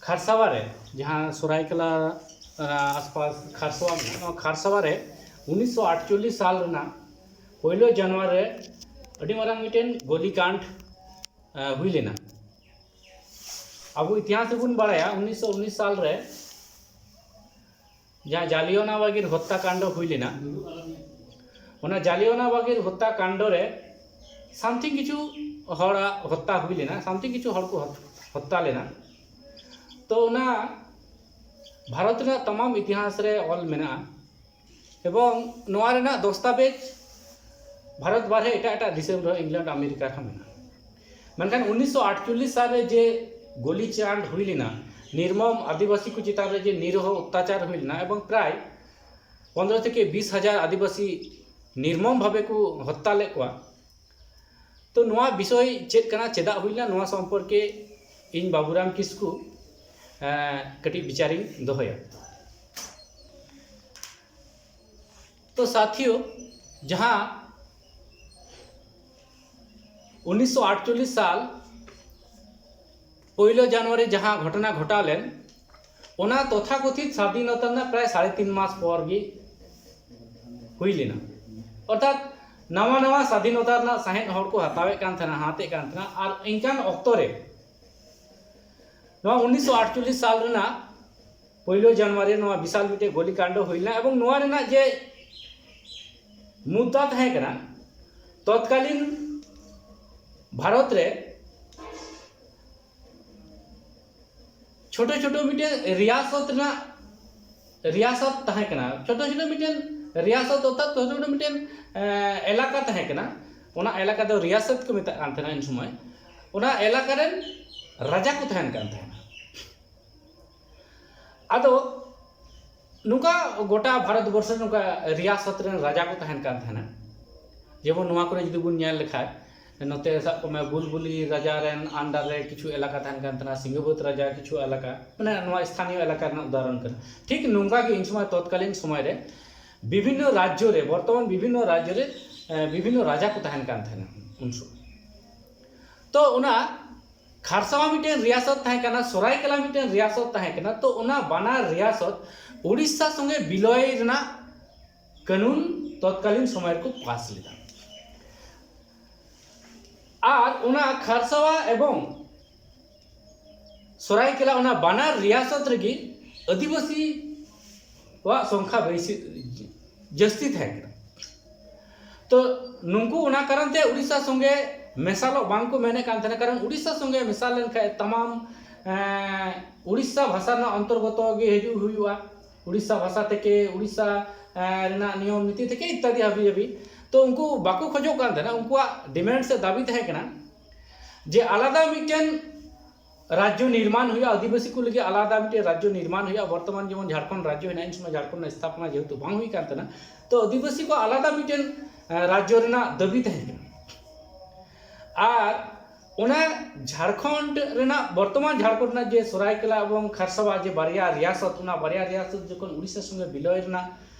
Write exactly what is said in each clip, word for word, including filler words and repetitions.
ᱠᱷᱟᱨᱥᱟᱣᱟ ᱨᱮ, ᱡᱟᱦᱟᱸ ᱥᱚᱨᱟᱭᱠᱮᱞᱟ ᱟᱥᱯᱟᱥ ᱠᱷᱟᱨᱥᱟᱣᱟ ᱢᱮᱱᱟᱜᱼᱟ, ᱱᱚᱣᱟ ᱠᱷᱟᱨᱥᱟᱣᱟ ᱨᱮ ᱩᱱᱤᱥᱥᱚ ᱟᱴᱪᱚᱞᱞᱤᱥ ᱥᱟᱞ ᱨᱮᱱᱟᱜ ᱯᱳᱭᱞᱳ ᱡᱟᱱᱩᱣᱟᱨᱤ ᱨᱮ ᱟᱹᱰᱤ ᱢᱟᱨᱟᱝ ᱢᱤᱫᱴᱮᱱ ᱜᱳᱞᱤ ᱠᱟᱱᱰ ᱦᱩᱭ ᱞᱮᱱᱟ᱾ ᱟᱵᱚ ᱤᱛᱤᱦᱟᱥ ᱨᱮᱵᱚᱱ ᱵᱟᱲᱟᱭᱟ, ᱩᱱᱤᱥᱥᱚ ᱩᱱᱤᱥ ᱥᱟᱞ ᱨᱮ ᱡᱟᱦᱟᱸ ᱡᱟᱞᱤᱭᱟᱱᱣᱟᱞᱟ ᱵᱟᱜᱽ ᱦᱚᱛᱛᱟ ᱠᱟᱱᱰ ᱦᱩᱭ ᱞᱮᱱᱟ᱾ ᱚᱱᱟ ᱡᱟᱞᱤᱭᱟᱱᱣᱟᱞᱟ ᱵᱟᱜᱽ ᱦᱚᱛᱛᱟ ᱠᱟᱱᱰ ᱨᱮ ᱥᱟᱢᱛᱷᱤᱝ ᱠᱤᱪᱷᱩ ᱦᱚᱲᱟᱜ ᱦᱚᱛᱛᱟ ᱦᱩᱭ ᱞᱮᱱᱟ, ᱥᱟᱢᱛᱷᱤᱝ ᱠᱤᱪᱷᱩ ᱦᱚᱲ ᱠᱚ ᱦᱚᱛᱛᱟ ᱞᱮᱱᱟ᱾ ᱛᱚ ᱚᱱᱟ ᱵᱷᱟᱨᱚᱛ ᱨᱮᱱᱟᱜ ᱛᱟᱢᱟᱢ ᱤᱛᱤᱦᱟᱥ ᱨᱮ ᱚᱞ ᱢᱮᱱᱟᱜᱼᱟ, ᱮᱵᱚᱝ ᱱᱚᱣᱟ ᱨᱮᱱᱟᱜ ᱫᱚᱥᱛᱟᱵᱮᱡᱽ ᱵᱷᱟᱨᱚᱛ ᱵᱟᱨᱦᱮ ᱮᱴᱟᱜ ᱮᱴᱟᱜ ᱫᱤᱥᱚᱢ ᱨᱮᱦᱚᱸ, ᱤᱝᱞᱮᱱᱰ, ᱟᱢᱮᱨᱤᱠᱟ ᱨᱮᱦᱚᱸ ᱢᱮᱱᱟᱜᱼᱟ᱾ ᱢᱮᱱᱠᱷᱟᱱ ᱩᱱᱤᱥᱥᱚ ᱟᱴᱪᱚᱞᱞᱤᱥ ᱥᱟᱞ ᱨᱮ ᱡᱮ ᱜᱩᱞᱤ ᱠᱟᱱᱰ ᱦᱩᱭ ᱞᱮᱱᱟ, ᱱᱤᱨᱢᱚᱢ ᱟᱹᱫᱤᱵᱟᱹᱥᱤ ᱠᱚ ᱪᱮᱛᱟᱱ ᱨᱮ ᱡᱮ ᱱᱤᱨᱚᱦᱚ ᱚᱛᱛᱟᱪᱟᱨ ᱦᱩᱭ ᱞᱮᱱᱟ ᱮᱵᱚᱝ ᱯᱨᱟᱭ ᱯᱚᱱᱫᱽᱨᱚ ᱛᱷᱮᱠᱮ ᱵᱤᱥ ᱦᱟᱡᱟᱨ ᱟᱹᱫᱤᱵᱟᱹᱥᱤ ᱱᱤᱨᱢᱚᱢ ᱵᱷᱟᱵᱮ ᱠᱚ ᱦᱚᱛᱛᱟ ᱞᱮᱫ ᱠᱚᱣᱟ᱾ ᱛᱚ ᱱᱚᱣᱟ ᱵᱤᱥᱚᱭ ᱪᱮᱫ ᱠᱟᱱᱟ, ᱪᱮᱫᱟᱜ ᱦᱩᱭ ᱞᱮᱱᱟ, ᱱᱚᱣᱟ ᱥᱚᱢᱯᱚᱨᱠᱮ ᱤᱧ ᱵᱟᱵᱩᱨᱟᱢ ᱠᱤᱥᱠᱩ ᱠᱟᱹᱴᱤᱡ ᱵᱤᱪᱟᱨᱤᱧ ᱫᱚᱦᱚᱭᱟ᱾ ᱛᱚ ᱥᱟᱛᱷᱤᱭᱳ, ᱡᱟᱦᱟᱸ ᱩᱱᱤᱥᱥᱚ ᱟᱴᱪᱚᱞᱞᱤᱥ ᱥᱟᱞ ᱯᱳᱭᱞᱳ ᱡᱟᱱᱩᱣᱟᱨᱤ ᱡᱟᱦᱟᱸ ᱜᱷᱚᱴᱚᱱᱟ ᱜᱷᱚᱴᱟᱣ ᱞᱮᱱ, ᱚᱱᱟ ᱛᱚᱛᱷᱟᱠᱚᱛᱷᱤᱛ ᱥᱟᱫᱷᱤᱱᱚᱛᱟ ᱨᱮᱱᱟᱜ ᱯᱨᱟᱭ ᱥᱟᱲᱮ ᱛᱤᱱ ᱢᱟᱥ ᱯᱚᱨ ᱜᱮ ᱦᱩᱭ ᱞᱮᱱᱟ᱾ ᱚᱨᱛᱷᱟᱛ ᱱᱟᱣᱟ ᱱᱟᱣᱟ ᱥᱟᱫᱷᱤᱱᱚᱛᱟ ᱨᱮᱱᱟᱜ ᱥᱟᱦᱮᱫ ᱦᱚᱲ ᱠᱚ ᱦᱟᱛᱟᱣᱮᱫ ᱠᱟᱱ ᱛᱟᱦᱮᱱᱟ, ᱦᱟᱛᱮᱫ ᱠᱟᱱ ᱛᱟᱦᱮᱱᱟ᱾ ᱟᱨ ᱤᱱᱠᱟᱱ ᱚᱠᱛᱚ ᱨᱮ ᱱᱚᱣᱟ ᱩᱱᱤᱥᱥᱚ ᱟᱴᱪᱚᱞᱞᱤᱥ ᱥᱟᱞ ᱨᱮᱱᱟᱜ ᱯᱳᱭᱞᱳ ᱡᱟᱱᱩᱣᱟᱨᱤ ᱱᱚᱣᱟ ᱵᱤᱥᱟᱞ ᱢᱤᱫᱴᱮᱡ ᱜᱳᱞᱤ ᱠᱟᱱᱰ ᱦᱩᱭ ᱞᱮᱱᱟ ᱮᱵᱚᱝ ᱱᱚᱣᱟ ᱨᱮᱱᱟᱜ ᱡᱮ ᱢᱩᱫᱽᱫᱟ ᱛᱟᱦᱮᱸ ᱠᱟᱱᱟ, ᱛᱚᱛᱠᱟᱞᱤᱱ ᱵᱷᱟᱨᱚᱛ ᱨᱮ ᱪᱷᱳᱴᱳ ᱪᱷᱳᱴᱳ ᱢᱤᱫᱴᱮᱱ ᱨᱤᱭᱟᱥᱚᱛ ᱨᱮᱱᱟᱜ, ᱨᱤᱭᱟᱥᱚᱛ ᱛᱟᱦᱮᱸ ᱠᱟᱱᱟ, ᱪᱷᱳᱴᱳ ᱪᱷᱳᱴᱳ ᱢᱤᱫᱴᱮᱱ ᱨᱤᱭᱟᱥᱚᱛ ᱚᱨᱛᱷᱟᱛ ᱪᱷᱳᱴᱳ ᱪᱷᱳᱴᱳ ᱢᱤᱫᱴᱮᱱ ᱮᱞᱟᱠᱟ ᱛᱟᱦᱮᱸ ᱠᱟᱱᱟ᱾ ᱚᱱᱟ ᱮᱞᱟᱠᱟ ᱫᱚ ᱨᱤᱭᱟᱥᱚᱛ ᱠᱚ ᱢᱮᱛᱟᱜ ᱠᱟᱱ ᱛᱟᱦᱮᱱᱟ ᱩᱱ ᱥᱚᱢᱚᱭ᱾ ᱚᱱᱟ ᱮᱞᱟᱠᱟ ᱨᱮᱱ ᱨᱟᱡᱟ ᱠᱚ ᱛᱟᱦᱮᱱ ᱠᱟᱱ ᱛᱟᱦᱮᱱᱟ᱾ ᱟᱫᱚ ᱱᱚᱝᱠᱟ ᱜᱚᱴᱟ ᱵᱷᱟᱨᱚᱛ ᱵᱚᱨᱥᱚ ᱨᱮ ᱱᱚᱝᱠᱟ ᱨᱤᱭᱟᱥᱚᱛ ᱨᱮᱱ ᱨᱟᱡᱟ ᱠᱚ ᱛᱟᱦᱮᱱ ᱠᱟᱱ ᱛᱟᱦᱮᱱᱟ᱾ ᱡᱮᱢᱚᱱ ᱱᱚᱣᱟ ᱠᱚᱨᱮ ᱡᱩᱫᱤ ᱵᱚᱱ ᱧᱮᱞ ᱞᱮᱠᱷᱟᱡ, ᱱᱚᱛᱮ ᱥᱟᱵ ᱠᱚᱜ ᱢᱮ ᱵᱩᱞᱵᱩᱞᱤ ᱨᱟᱡᱟ ᱨᱮᱱ under ᱨᱮ ᱠᱤᱪᱷᱩ ᱮᱞᱟᱠᱟ ᱛᱟᱦᱮᱱ ᱠᱟᱱ ᱛᱟᱦᱮᱱᱟ, ᱥᱤᱝᱦᱚᱵᱟᱹᱫᱽ ᱨᱟᱡᱟ ᱠᱤᱪᱷᱩ ᱮᱞᱟᱠᱟ, ᱢᱟᱱᱮ ᱱᱚᱣᱟ ᱥᱛᱷᱟᱱᱤᱭᱚ ᱮᱞᱟᱠᱟ ᱨᱮᱱᱟᱜ ᱩᱫᱟᱦᱚᱨᱚᱱ ᱠᱟᱱᱟ᱾ ᱴᱷᱤᱠ ᱱᱚᱝᱠᱟ ᱜᱮ ᱩᱱ ᱥᱚᱢᱚᱭ ᱛᱚᱛᱠᱟᱞᱤᱱ ᱥᱚᱢᱚᱭ ᱨᱮ ᱵᱤᱵᱷᱤᱱᱱᱚ ᱨᱟᱡᱽᱡᱚ ᱨᱮ, ᱵᱚᱨᱛᱚᱢᱟᱱ ᱵᱤᱵᱷᱤᱱᱱᱚ ᱨᱟᱡᱽᱡᱚ ᱨᱮ ᱵᱤᱵᱷᱤᱱᱱᱚ ᱨᱟᱡᱟ ᱠᱚ ᱛᱟᱦᱮᱱ ᱠᱟᱱ ᱛᱟᱦᱮᱱᱟ ᱩᱱ ᱥᱚᱢᱚᱭ᱾ ᱛᱚ ᱚᱱᱟ ᱠᱷᱟᱨᱥᱟᱣᱟ ᱢᱤᱫᱴᱮᱱ ᱨᱤᱭᱟᱥᱚᱛ ᱛᱟᱦᱮᱸ ᱠᱟᱱᱟ, ᱥᱚᱨᱟᱭᱠᱮᱞᱟ ᱢᱤᱫᱴᱮᱱ ᱨᱤᱭᱟᱥᱚᱛ ᱛᱟᱦᱮᱸ ᱠᱟᱱᱟ᱾ ᱛᱚ ᱚᱱᱟ ᱵᱟᱱᱟᱨ ᱨᱤᱭᱟᱥᱚᱛ ᱩᱲᱤᱥᱥᱟ ᱥᱚᱸᱜᱮ ᱵᱤᱞᱚᱭ ᱨᱮᱱᱟᱜ ᱠᱟᱹᱱᱩᱱ ᱛᱚᱛᱠᱟᱞᱤᱱ ᱥᱚᱢᱚᱭ ᱨᱮᱠᱚ ᱯᱟᱥ ᱞᱮᱫᱟ᱾ ᱟᱨ ᱚᱱᱟ ᱠᱷᱟᱨᱥᱟᱣᱟ ᱮᱵᱚᱝ ᱥᱚᱨᱟᱭᱠᱮᱞᱟ, ᱚᱱᱟ ᱵᱟᱱᱟᱨ ᱨᱤᱭᱟᱥᱚᱛ ᱨᱮᱜᱮ ᱟᱹᱫᱤᱵᱟᱹᱥᱤ ᱠᱚᱣᱟᱜ ᱥᱚᱝᱠᱷᱟ ᱵᱮᱥᱤ, ᱡᱟᱹᱥᱛᱤ ᱛᱟᱦᱮᱸ ᱠᱟᱱᱟ᱾ ᱛᱚ ᱱᱩᱠᱩ ᱚᱱᱟ ᱠᱟᱨᱚᱱ ᱛᱮ ᱩᱲᱤᱥᱥᱟ ᱥᱚᱸᱜᱮ ᱢᱮᱥᱟᱞᱚᱜ ᱵᱟᱝ ᱠᱚ ᱢᱮᱱᱮᱫ ᱠᱟᱱ ᱛᱟᱦᱮᱱᱟ, ᱠᱟᱨᱚᱱ ᱩᱲᱤᱥᱥᱟ ᱥᱚᱸᱜᱮ ᱢᱮᱥᱟ ᱞᱮᱱᱠᱷᱟᱱ ᱛᱟᱢᱟᱢ, ᱮᱸ, ᱩᱲᱤᱥᱥᱟ ᱵᱷᱟᱥᱟ ᱨᱮᱱᱟᱜ ᱚᱱᱛᱚᱨᱜᱚᱛᱚ ᱜᱮ ᱦᱤᱡᱩᱜ ᱦᱩᱭᱩᱜᱼᱟ, ᱩᱲᱤᱥᱥᱟ ᱵᱷᱟᱥᱟ ᱛᱷᱮᱠᱮ, ᱩᱲᱤᱥᱥᱟ, ᱮᱸ, ᱨᱮᱱᱟᱜ ᱱᱤᱭᱚᱢ ᱱᱤᱛᱤ ᱛᱷᱮᱠᱮ ᱤᱛᱛᱟᱫᱤ ᱦᱟᱹᱵᱤ ᱦᱟᱹᱵᱤ᱾ ᱛᱚ ᱩᱱᱠᱩ ᱵᱟᱠᱚ ᱠᱷᱚᱡᱚᱜ ᱠᱟᱱ ᱛᱟᱦᱮᱱᱟ, ᱩᱱᱠᱩᱣᱟᱜ ᱰᱤᱢᱮᱱᱰ ᱥᱮ ᱫᱟᱹᱵᱤ ᱛᱟᱦᱮᱸ ᱠᱟᱱᱟ ᱡᱮ ᱟᱞᱟᱫᱟ ᱢᱤᱫᱴᱮᱱ ᱨᱟᱡᱽᱡᱚ ᱱᱤᱨᱢᱟᱱ ᱦᱩᱭᱩᱜᱼᱟ, ᱟᱹᱫᱤᱵᱟᱹᱥᱤ ᱠᱚ ᱞᱟᱹᱜᱤᱫ ᱟᱞᱟᱫᱟ ᱢᱤᱫᱴᱮᱱ ᱨᱟᱡᱽᱡᱚ ᱱᱤᱨᱢᱟᱱ ᱦᱩᱭᱩᱜᱼᱟ᱾ ᱵᱚᱨᱛᱚᱢᱟᱱ ᱡᱮᱢᱚᱱ ᱡᱷᱟᱲᱠᱷᱚᱸᱰ ᱨᱟᱡᱽᱡᱚ ᱦᱮᱱᱟᱜᱼᱟ, ᱩᱱ ᱥᱚᱢᱚᱭ ᱡᱷᱟᱲᱠᱷᱚᱸᱰ ᱨᱮᱱᱟᱜ ᱥᱛᱷᱟᱯᱚᱱᱟ ᱡᱮᱦᱮᱛᱩ ᱵᱟᱝ ᱦᱩᱭ ᱠᱟᱱ ᱛᱟᱦᱮᱱᱟ, ᱛᱚ ᱟᱹᱫᱤᱵᱟᱹᱥᱤ ᱠᱚ ᱟᱞᱟᱫᱟ ᱢᱤᱫᱴᱮᱱ, ᱮᱸ, ᱨᱟᱡᱽᱡᱚ ᱨᱮᱱᱟᱜ ᱫᱟᱹᱵᱤ ᱛᱟᱦᱮᱸ ᱠᱟᱱᱟ᱾ ᱟᱨ ᱚᱱᱟ ᱡᱷᱟᱲᱠᱷᱚᱸᱰ ᱨᱮᱱᱟᱜ, ᱵᱚᱨᱛᱚᱢᱟᱱ ᱡᱷᱟᱲᱠᱷᱚᱸᱰ ᱨᱮᱱᱟᱜ ᱡᱮ ᱥᱚᱨᱟᱭᱠᱮᱞᱟ ᱮᱵᱚᱝ ᱠᱷᱟᱨᱥᱟᱣᱟ ᱡᱮ ᱵᱟᱨᱭᱟ ᱨᱤᱭᱟᱥᱚᱛ, ᱚᱱᱟ ᱵᱟᱨᱭᱟ ᱨᱤᱭᱟᱥᱚᱛ ᱡᱚᱠᱷᱚᱱ ᱩᱲᱤᱥᱥᱟ ᱥᱚᱸᱜᱮ ᱵᱤᱞᱚᱭ ᱨᱮᱱᱟᱜ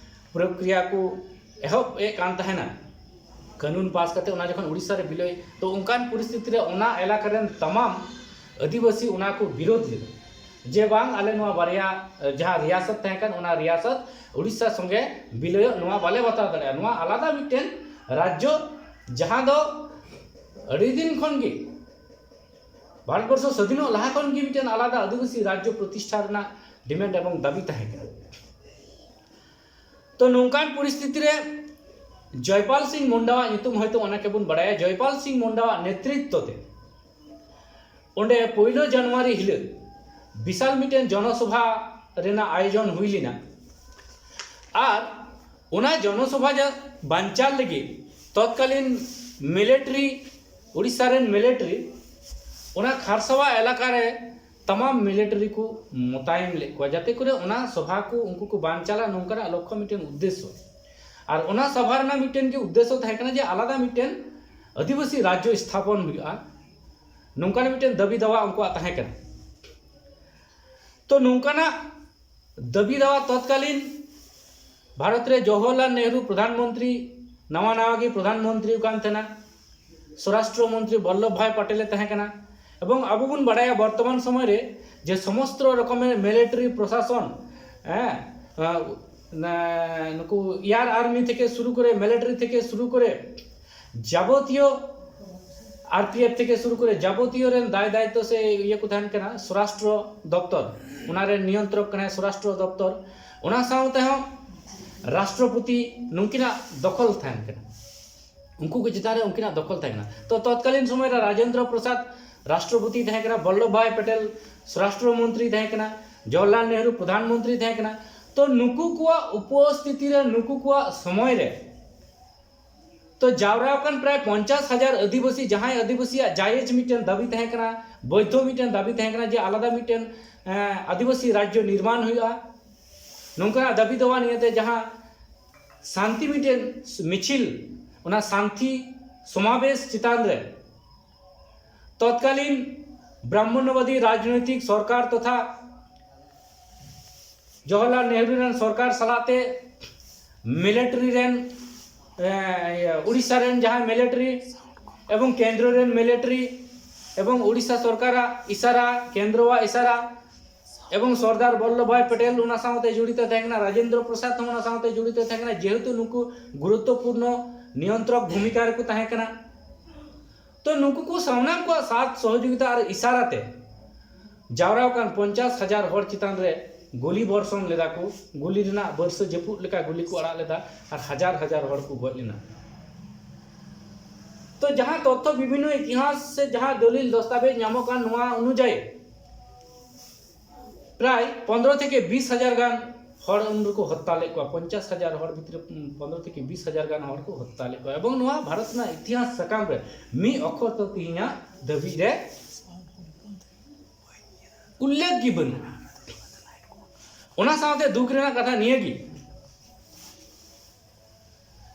ᱯᱨᱚᱠᱨᱤᱭᱟ ᱠᱚ ᱮᱦᱚᱵ ᱮᱫ ᱠᱟᱱ ᱛᱟᱦᱮᱱᱟ, ᱠᱟᱹᱱᱩᱱ ᱯᱟᱥ ᱠᱟᱛᱮ ᱚᱱᱟ ᱡᱚᱠᱷᱚᱱ ᱩᱲᱤᱥᱥᱟ ᱨᱮ ᱵᱤᱞᱚᱭ, ᱛᱚ ᱚᱱᱠᱟᱱ ᱯᱚᱨᱤᱥᱛᱷᱤᱛᱤ ᱨᱮ ᱚᱱᱟ ᱮᱞᱟᱠᱟ ᱨᱮᱱ ᱛᱟᱢᱟᱢ ᱟᱹᱫᱤᱵᱟᱹᱥᱤ ᱚᱱᱟ ᱠᱚ ᱵᱤᱨᱳᱫᱷ ᱞᱮᱫᱟ ᱡᱮ ᱵᱟᱝ, ᱟᱞᱮ ᱱᱚᱣᱟ ᱵᱟᱨᱭᱟ, ᱡᱟᱦᱟᱸ ᱨᱤᱭᱟᱥᱚᱛ ᱛᱟᱦᱮᱸ ᱠᱟᱱ, ᱚᱱᱟ ᱨᱤᱭᱟᱥᱚᱛ ᱩᱲᱤᱥᱥᱟ ᱥᱚᱸᱜᱮ ᱵᱤᱞᱚᱭᱚᱜ, ᱱᱚᱣᱟ ᱵᱟᱞᱮ ᱵᱟᱛᱟᱣ ᱫᱟᱲᱮᱭᱟᱜᱼᱟ᱾ ᱱᱚᱣᱟ ᱟᱞᱟᱫᱟ ᱢᱤᱫᱴᱮᱱ ᱨᱟᱡᱽᱡᱚ, ᱡᱟᱦᱟᱸ ᱫᱚ ᱟᱹᱰᱤ ᱫᱤᱱ ᱠᱷᱚᱱ ᱜᱮ ᱵᱷᱟᱨᱚᱛᱵᱚᱨᱥᱚ ᱥᱟᱹᱫᱷᱤᱱᱚᱜ ᱞᱟᱦᱟ ᱠᱷᱚᱱ ᱜᱮ ᱢᱤᱫᱴᱮᱱ ᱟᱞᱟᱫᱟ ᱟᱹᱫᱤᱵᱟᱹᱥᱤ ᱨᱟᱡᱽᱡᱚ ᱯᱨᱚᱛᱤᱥᱴᱷᱟ ᱨᱮᱱᱟᱜ ᱰᱤᱢᱮᱱᱰ ᱮᱵᱚᱝ ᱫᱟᱹᱵᱤ ᱛᱟᱦᱮᱸ ᱠᱟᱱᱟ᱾ ᱛᱚ ᱱᱚᱝᱠᱟᱱ ᱯᱚᱨᱤᱥᱛᱷᱤᱛᱤ ᱨᱮ ᱡᱚᱭᱯᱟᱞ ᱥᱤᱝ ᱢᱩᱱᱰᱟᱣᱟᱜ ᱧᱩᱛᱩᱢ ᱦᱚᱭᱛᱳ ᱚᱱᱮᱠ ᱵᱚᱱ ᱵᱟᱲᱟᱭᱟ, ᱡᱚᱭᱯᱟᱞ ᱥᱤᱝ ᱢᱩᱱᱰᱟᱣᱟᱜ ᱱᱮᱛᱨᱤᱛᱛᱚ ᱛᱮ ᱚᱸᱰᱮ ᱯᱳᱭᱞᱳ ᱡᱟᱱᱩᱣᱟᱨᱤ ᱦᱤᱞᱳᱜ ᱵᱤᱥᱟᱞ ᱢᱤᱫᱴᱮᱱ ᱡᱚᱱᱚᱥᱚᱵᱷᱟ ᱨᱮᱱᱟᱜ ᱟᱭᱳᱡᱚᱱ ᱦᱩᱭ ᱞᱮᱱᱟ᱾ ᱟᱨ ᱚᱱᱟ ᱡᱚᱱᱚᱥᱚᱵᱷᱟ ᱡᱟ-, ᱵᱟᱧᱪᱟᱣ ᱞᱟᱹᱜᱤᱫ ᱛᱚᱛᱠᱟᱞᱤᱱ ᱢᱤᱞᱤᱴᱟᱨᱤ, ᱩᱲᱤᱥᱥᱟ ᱨᱮᱱ ᱢᱤᱞᱤᱴᱟᱨᱤ ᱚᱱᱟ ᱠᱷᱟᱨᱥᱟᱣᱟ ᱮᱞᱟᱠᱟ ᱨᱮ ᱛᱟᱢᱟᱢ ᱢᱤᱞᱤᱴᱟᱨᱤ ᱠᱚ ᱢᱚᱛᱟᱭᱮᱱ ᱞᱮᱫ ᱠᱚᱣᱟ, ᱡᱟᱛᱮ ᱠᱚᱨᱮ ᱚᱱᱟ ᱥᱚᱵᱷᱟ ᱠᱚ ᱩᱱᱠᱩ ᱠᱚ ᱵᱟᱧᱪᱟᱞᱟ, ᱱᱚᱝᱠᱟᱱᱟᱜ ᱞᱚᱠᱠᱷᱚ ᱢᱤᱫᱴᱮᱱ ᱩᱫᱽᱫᱮᱥᱥᱚ᱾ ᱟᱨ ᱚᱱᱟ ᱥᱚᱵᱷᱟ ᱨᱮᱱᱟᱜ ᱢᱤᱫᱴᱮᱱ ᱜᱮ ᱩᱫᱽᱫᱮᱥᱥᱚ ᱛᱟᱦᱮᱸ ᱠᱟᱱᱟ ᱡᱮ ᱟᱞᱟᱫᱟ ᱢᱤᱫᱴᱮᱱ ᱟᱹᱫᱤᱵᱟᱹᱥᱤ ᱨᱟᱡᱽᱡᱚ ᱥᱛᱷᱟᱯᱚᱱ ᱦᱩᱭᱩᱜᱼᱟ, ᱱᱚᱝᱠᱟᱱᱟᱜ ᱢᱤᱫᱴᱮᱱ ᱫᱟᱹᱵᱤ ᱫᱟᱣᱟ ᱩᱱᱠᱩᱣᱟᱜ ᱛᱟᱦᱮᱸ ᱠᱟᱱᱟ᱾ ᱛᱚ ᱱᱚᱝᱠᱟᱱᱟᱜ ᱫᱟᱹᱵᱤ ᱫᱟᱣᱟ ᱛᱚᱛᱠᱟᱞᱤᱱ ᱵᱷᱟᱨᱚᱛ ᱨᱮ ᱡᱚᱣᱟᱦᱚᱨᱞᱟᱞ ᱱᱮᱦᱨᱩ ᱯᱨᱚᱫᱷᱟᱱ ᱢᱚᱱᱛᱨᱤ, ᱱᱟᱣᱟ ᱱᱟᱣᱟ ᱜᱮ ᱯᱨᱚᱫᱷᱟᱱ ᱢᱚᱱᱛᱨᱤ ᱠᱟᱱ ᱛᱟᱦᱮᱱᱟ, ᱥᱚᱨᱟᱥᱴᱨᱚ ᱢᱚᱱᱛᱨᱤ ᱵᱚᱞᱞᱚᱵᱷ ᱵᱷᱟᱭ ᱯᱟᱴᱮᱞᱮ ᱛᱟᱦᱮᱸ ᱠᱟᱱᱟ᱾ ᱮᱵᱚᱝ ᱟᱵᱚ ᱵᱚᱱ ᱵᱟᱲᱟᱭᱟ ᱵᱚᱨᱛᱚᱢᱟᱱ ᱥᱚᱢᱚᱭ ᱨᱮ ᱡᱮ ᱥᱚᱢᱚᱥᱛᱚ ᱨᱚᱠᱚᱢᱮᱨ ᱢᱤᱞᱤᱴᱟᱨᱤ ᱯᱨᱚᱥᱟᱥᱚᱱ, ᱦᱮᱸ, ᱱᱩᱠᱩ ᱮᱭᱟᱨ ᱟᱨᱢᱤ ᱛᱷᱮᱠᱮ ᱥᱩᱨᱩ ᱠᱚᱨᱮ, ᱢᱤᱞᱤᱴᱟᱨᱤ ᱛᱷᱮᱠᱮ ᱥᱩᱨᱩ ᱠᱚᱨᱮ ᱡᱟᱵᱚᱛᱤᱭᱚ, ᱟᱨᱯᱤᱮᱯᱷ ᱛᱷᱮᱠᱮ ᱥᱩᱨᱩ ᱠᱚᱨᱮ ᱡᱟᱵᱚᱛᱤᱭᱚ ᱨᱮᱱ ᱫᱟᱭ ᱫᱟᱭᱤᱛᱛᱚ ᱥᱮ ᱤᱭᱟᱹ ᱠᱚ ᱛᱟᱦᱮᱱ ᱠᱟᱱᱟ ᱥᱚᱨᱟᱥᱴᱨᱚ ᱫᱚᱯᱛᱚᱨ, ᱚᱱᱟ ᱨᱮᱱ ᱱᱤᱭᱚᱱᱛᱨᱚᱠ ᱠᱟᱱᱟᱭ ᱥᱚᱨᱟᱥᱴᱨᱚ ᱫᱚᱯᱛᱚᱨ᱾ ᱚᱱᱟ ᱥᱟᱶᱛᱮ ᱦᱚᱸ ᱨᱟᱥᱴᱨᱚᱯᱚᱛᱤ ᱱᱩᱠᱤᱱᱟᱜ ᱫᱚᱠᱷᱚᱞ ᱛᱟᱦᱮᱱ ᱠᱟᱱᱟ, ᱩᱱᱠᱩ ᱠᱚ ᱪᱮᱛᱟᱱ ᱨᱮ ᱩᱱᱠᱤᱱᱟᱜ ᱫᱚᱠᱷᱚᱞ ᱛᱟᱦᱮᱸ ᱠᱟᱱᱟ᱾ ᱛᱚ ᱛᱚᱛᱠᱟᱞᱤᱱ ᱥᱚᱢᱚᱭ ᱨᱮ ᱨᱟᱡᱮᱱᱫᱨᱚ ᱯᱨᱚᱥᱟᱫᱽ ᱨᱟᱥᱴᱨᱚᱯᱚᱛᱤ ᱛᱟᱦᱮᱸ ᱠᱟᱱᱟ, ᱵᱚᱞᱞᱚᱵᱷ ᱵᱷᱟᱭ ᱯᱮᱴᱮᱞ ᱥᱚᱨᱟᱥᱴᱨᱚ ᱢᱚᱱᱛᱨᱤ ᱛᱟᱦᱮᱸ ᱠᱟᱱᱟ, ᱡᱚᱣᱟᱦᱚᱨᱞᱟᱞ ᱱᱮᱦᱨᱩ ᱯᱨᱚᱫᱷᱟᱱ ᱢᱚᱱᱛᱨᱤ ᱛᱟᱦᱮᱸ ᱠᱟᱱᱟ᱾ ᱛᱚ ᱱᱩᱠᱩ ᱠᱚᱣᱟᱜ ᱩᱯᱚᱥᱛᱷᱤᱛᱤ ᱨᱮ, ᱱᱩᱠᱩ ᱠᱚᱣᱟᱜ ᱥᱚᱢᱚᱭ ᱨᱮ, ᱛᱚ ᱡᱟᱣᱨᱟ ᱟᱠᱟᱱ ᱯᱨᱟᱭ ᱯᱚᱧᱪᱟᱥ ᱦᱟᱡᱟᱨ ᱟᱹᱫᱤᱵᱟᱹᱥᱤ, ᱡᱟᱦᱟᱸᱭ ᱟᱹᱫᱤᱵᱟᱹᱥᱤᱭᱟᱜ ᱡᱟᱭᱮᱡᱽ ᱢᱤᱫᱴᱮᱱ ᱫᱟᱹᱵᱤ ᱛᱟᱦᱮᱸ ᱠᱟᱱᱟ, ᱵᱳᱭᱫᱷᱚ ᱢᱤᱫᱴᱮᱱ ᱫᱟᱹᱵᱤ ᱛᱟᱦᱮᱸ ᱠᱟᱱᱟ ᱡᱮ ᱟᱞᱟᱫᱟ ᱢᱤᱫᱴᱮᱱ, ᱮᱸ, ᱟᱹᱫᱤᱵᱟᱹᱥᱤ ᱨᱟᱡᱽᱡᱚ ᱱᱤᱨᱢᱟᱱ ᱦᱩᱭᱩᱜᱼᱟ, ᱱᱚᱝᱠᱟᱱᱟᱜ ᱫᱟᱹᱵᱤ ᱫᱟᱣᱟ ᱱᱤᱭᱟᱹᱛᱮ ᱡᱟᱦᱟᱸ ᱥᱟᱱᱛᱤ ᱢᱤᱫᱴᱮᱱ ᱢᱤᱪᱷᱤᱞ, ᱚᱱᱟ ᱥᱟᱱᱛᱤ ᱥᱚᱢᱟᱵᱮᱥ ᱪᱮᱛᱟᱱ ᱨᱮ ᱛᱚᱛᱠᱟᱞᱤᱱ ᱵᱨᱟᱦᱢᱚᱱᱱᱚᱵᱟᱫᱤ ᱨᱟᱡᱽᱱᱳᱭᱛᱤᱠ ᱥᱚᱨᱠᱟᱨ ᱛᱚᱛᱷᱟ ᱡᱚᱣᱟᱦᱚᱨᱞᱟᱞ ᱱᱮᱦᱨᱩ ᱨᱮᱱ ᱥᱚᱨᱠᱟᱨ ᱥᱟᱞᱟᱜ ᱛᱮ ᱢᱤᱞᱤᱴᱟᱨᱤ ᱨᱮᱱ, ᱮ, ᱤᱭᱟᱹ, ᱩᱲᱤᱥᱥᱟ ᱨᱮᱱ ᱡᱟᱦᱟᱸᱭ ᱢᱤᱞᱤᱴᱟᱨᱤ ᱮᱵᱚᱝ ᱠᱮᱱᱫᱨᱚ ᱨᱮᱱ ᱢᱤᱞᱤᱴᱟᱨᱤ ᱮᱵᱚᱝ ᱩᱲᱤᱥᱥᱟ ᱥᱚᱨᱠᱟᱨᱟᱜ ᱤᱥᱟᱨᱟ, ᱠᱮᱱᱫᱨᱚᱣᱟᱜ ᱤᱥᱟᱨᱟ ᱮᱵᱚᱝ ᱥᱚᱨᱫᱟᱨ ᱵᱚᱞᱞᱚᱵᱷ ᱵᱷᱟᱭ ᱯᱮᱴᱮᱞ ᱚᱱᱟ ᱥᱟᱶᱛᱮ ᱡᱚᱲᱤᱛ ᱛᱟᱦᱮᱸ ᱠᱟᱱᱟ, ᱨᱟᱡᱮᱱᱫᱨᱚ ᱯᱨᱚᱥᱟᱫᱽ ᱦᱚᱸ ᱚᱱᱟ ᱥᱟᱶᱛᱮ ᱡᱚᱲᱤᱛ ᱛᱟᱦᱮᱸ ᱠᱟᱱᱟ, ᱡᱮᱦᱮᱛᱩ ᱱᱩᱠᱩ ᱜᱩᱨᱩᱛᱛᱚᱯᱩᱨᱱᱚ ᱱᱤᱭᱚᱱᱛᱨᱚᱠ ᱵᱷᱩᱢᱤᱠᱟ ᱨᱮᱠᱚ ᱛᱟᱦᱮᱸ ᱠᱟᱱᱟ᱾ ᱛᱚ ᱱᱩᱠᱩ ᱠᱚ ᱥᱟᱱᱟᱢ ᱠᱚᱣᱟᱜ ᱥᱟᱛᱷ ᱥᱚᱦᱚᱡᱳᱜᱤᱛᱟ ᱟᱨ ᱤᱥᱟᱨᱟ ᱛᱮ ᱡᱟᱣᱨᱟ ᱟᱠᱟᱱ ᱯᱚᱧᱪᱟᱥ ᱦᱟᱡᱟᱨ ᱦᱚᱲ ᱪᱮᱛᱟᱱ ᱨᱮ ᱜᱩᱞᱤ ᱵᱚᱨᱥᱚᱱ ᱞᱮᱫᱟ ᱠᱚ, ᱜᱩᱞᱤ ᱨᱮᱱᱟᱜ ᱵᱟᱹᱨᱥᱟᱹ ᱡᱟᱹᱯᱩᱫ ᱞᱮᱠᱟ ᱜᱩᱞᱤ ᱠᱚ ᱟᱲᱟᱜ ᱞᱮᱫᱟ ᱟᱨ ᱦᱟᱡᱟᱨ ᱦᱟᱡᱟᱨ ᱦᱚᱲ ᱠᱚ ᱜᱚᱡ ᱞᱮᱱᱟ᱾ ᱛᱚ ᱡᱟᱦᱟᱸ ᱛᱚᱛᱛᱷᱚ ᱵᱤᱵᱷᱤᱱᱱᱚ ᱤᱛᱤᱦᱟᱥ ᱥᱮ ᱡᱟᱦᱟᱸ ᱫᱚᱞᱤᱞ ᱫᱚᱥᱛᱟᱵᱮᱡ ᱧᱟᱢᱚᱜ ᱠᱟᱱ ᱱᱚᱣᱟ ᱚᱱᱩᱡᱟᱭᱤ ᱯᱨᱟᱭ ᱯᱚᱱᱫᱽᱨᱚ ᱛᱷᱮᱠᱮ ᱵᱤᱥ ᱦᱟᱡᱟᱨ ᱜᱟᱱ ᱦᱚᱲ ᱩᱱ ᱨᱮᱠᱚ ᱦᱚᱛᱛᱟ ᱞᱮᱫ ᱠᱚᱣᱟ, ᱯᱚᱧᱪᱟᱥ ᱦᱟᱡᱟᱨ ᱦᱚᱲ ᱵᱷᱤᱛᱨᱤ ᱯᱚᱱᱫᱽᱨᱚ ᱛᱷᱮᱠᱮ ᱵᱤᱥ ᱦᱟᱡᱟᱨ ᱜᱟᱱ ᱦᱚᱲ ᱠᱚ ᱦᱚᱛᱛᱟ ᱞᱮᱫ ᱠᱚᱣᱟ᱾ ᱮᱵᱚᱝ ᱱᱚᱣᱟ ᱵᱷᱟᱨᱚᱛ ᱨᱮᱱᱟᱜ ᱤᱛᱤᱦᱟᱥ ᱥᱟᱠᱟᱢ ᱨᱮ ᱢᱤᱫ ᱚᱠᱷᱚᱨ ᱛᱚ ᱛᱮᱦᱮᱧᱟᱜ ᱫᱷᱟᱹᱵᱤᱡ ᱨᱮ ᱩᱞᱞᱮᱠᱷ ᱜᱮ ᱵᱟᱹᱱᱩᱜᱼᱟ᱾ ᱚᱱᱟ ᱥᱟᱶᱛᱮ ᱫᱩᱠ ᱨᱮᱱᱟᱜ ᱠᱟᱛᱷᱟ ᱱᱤᱭᱟᱹ ᱜᱮ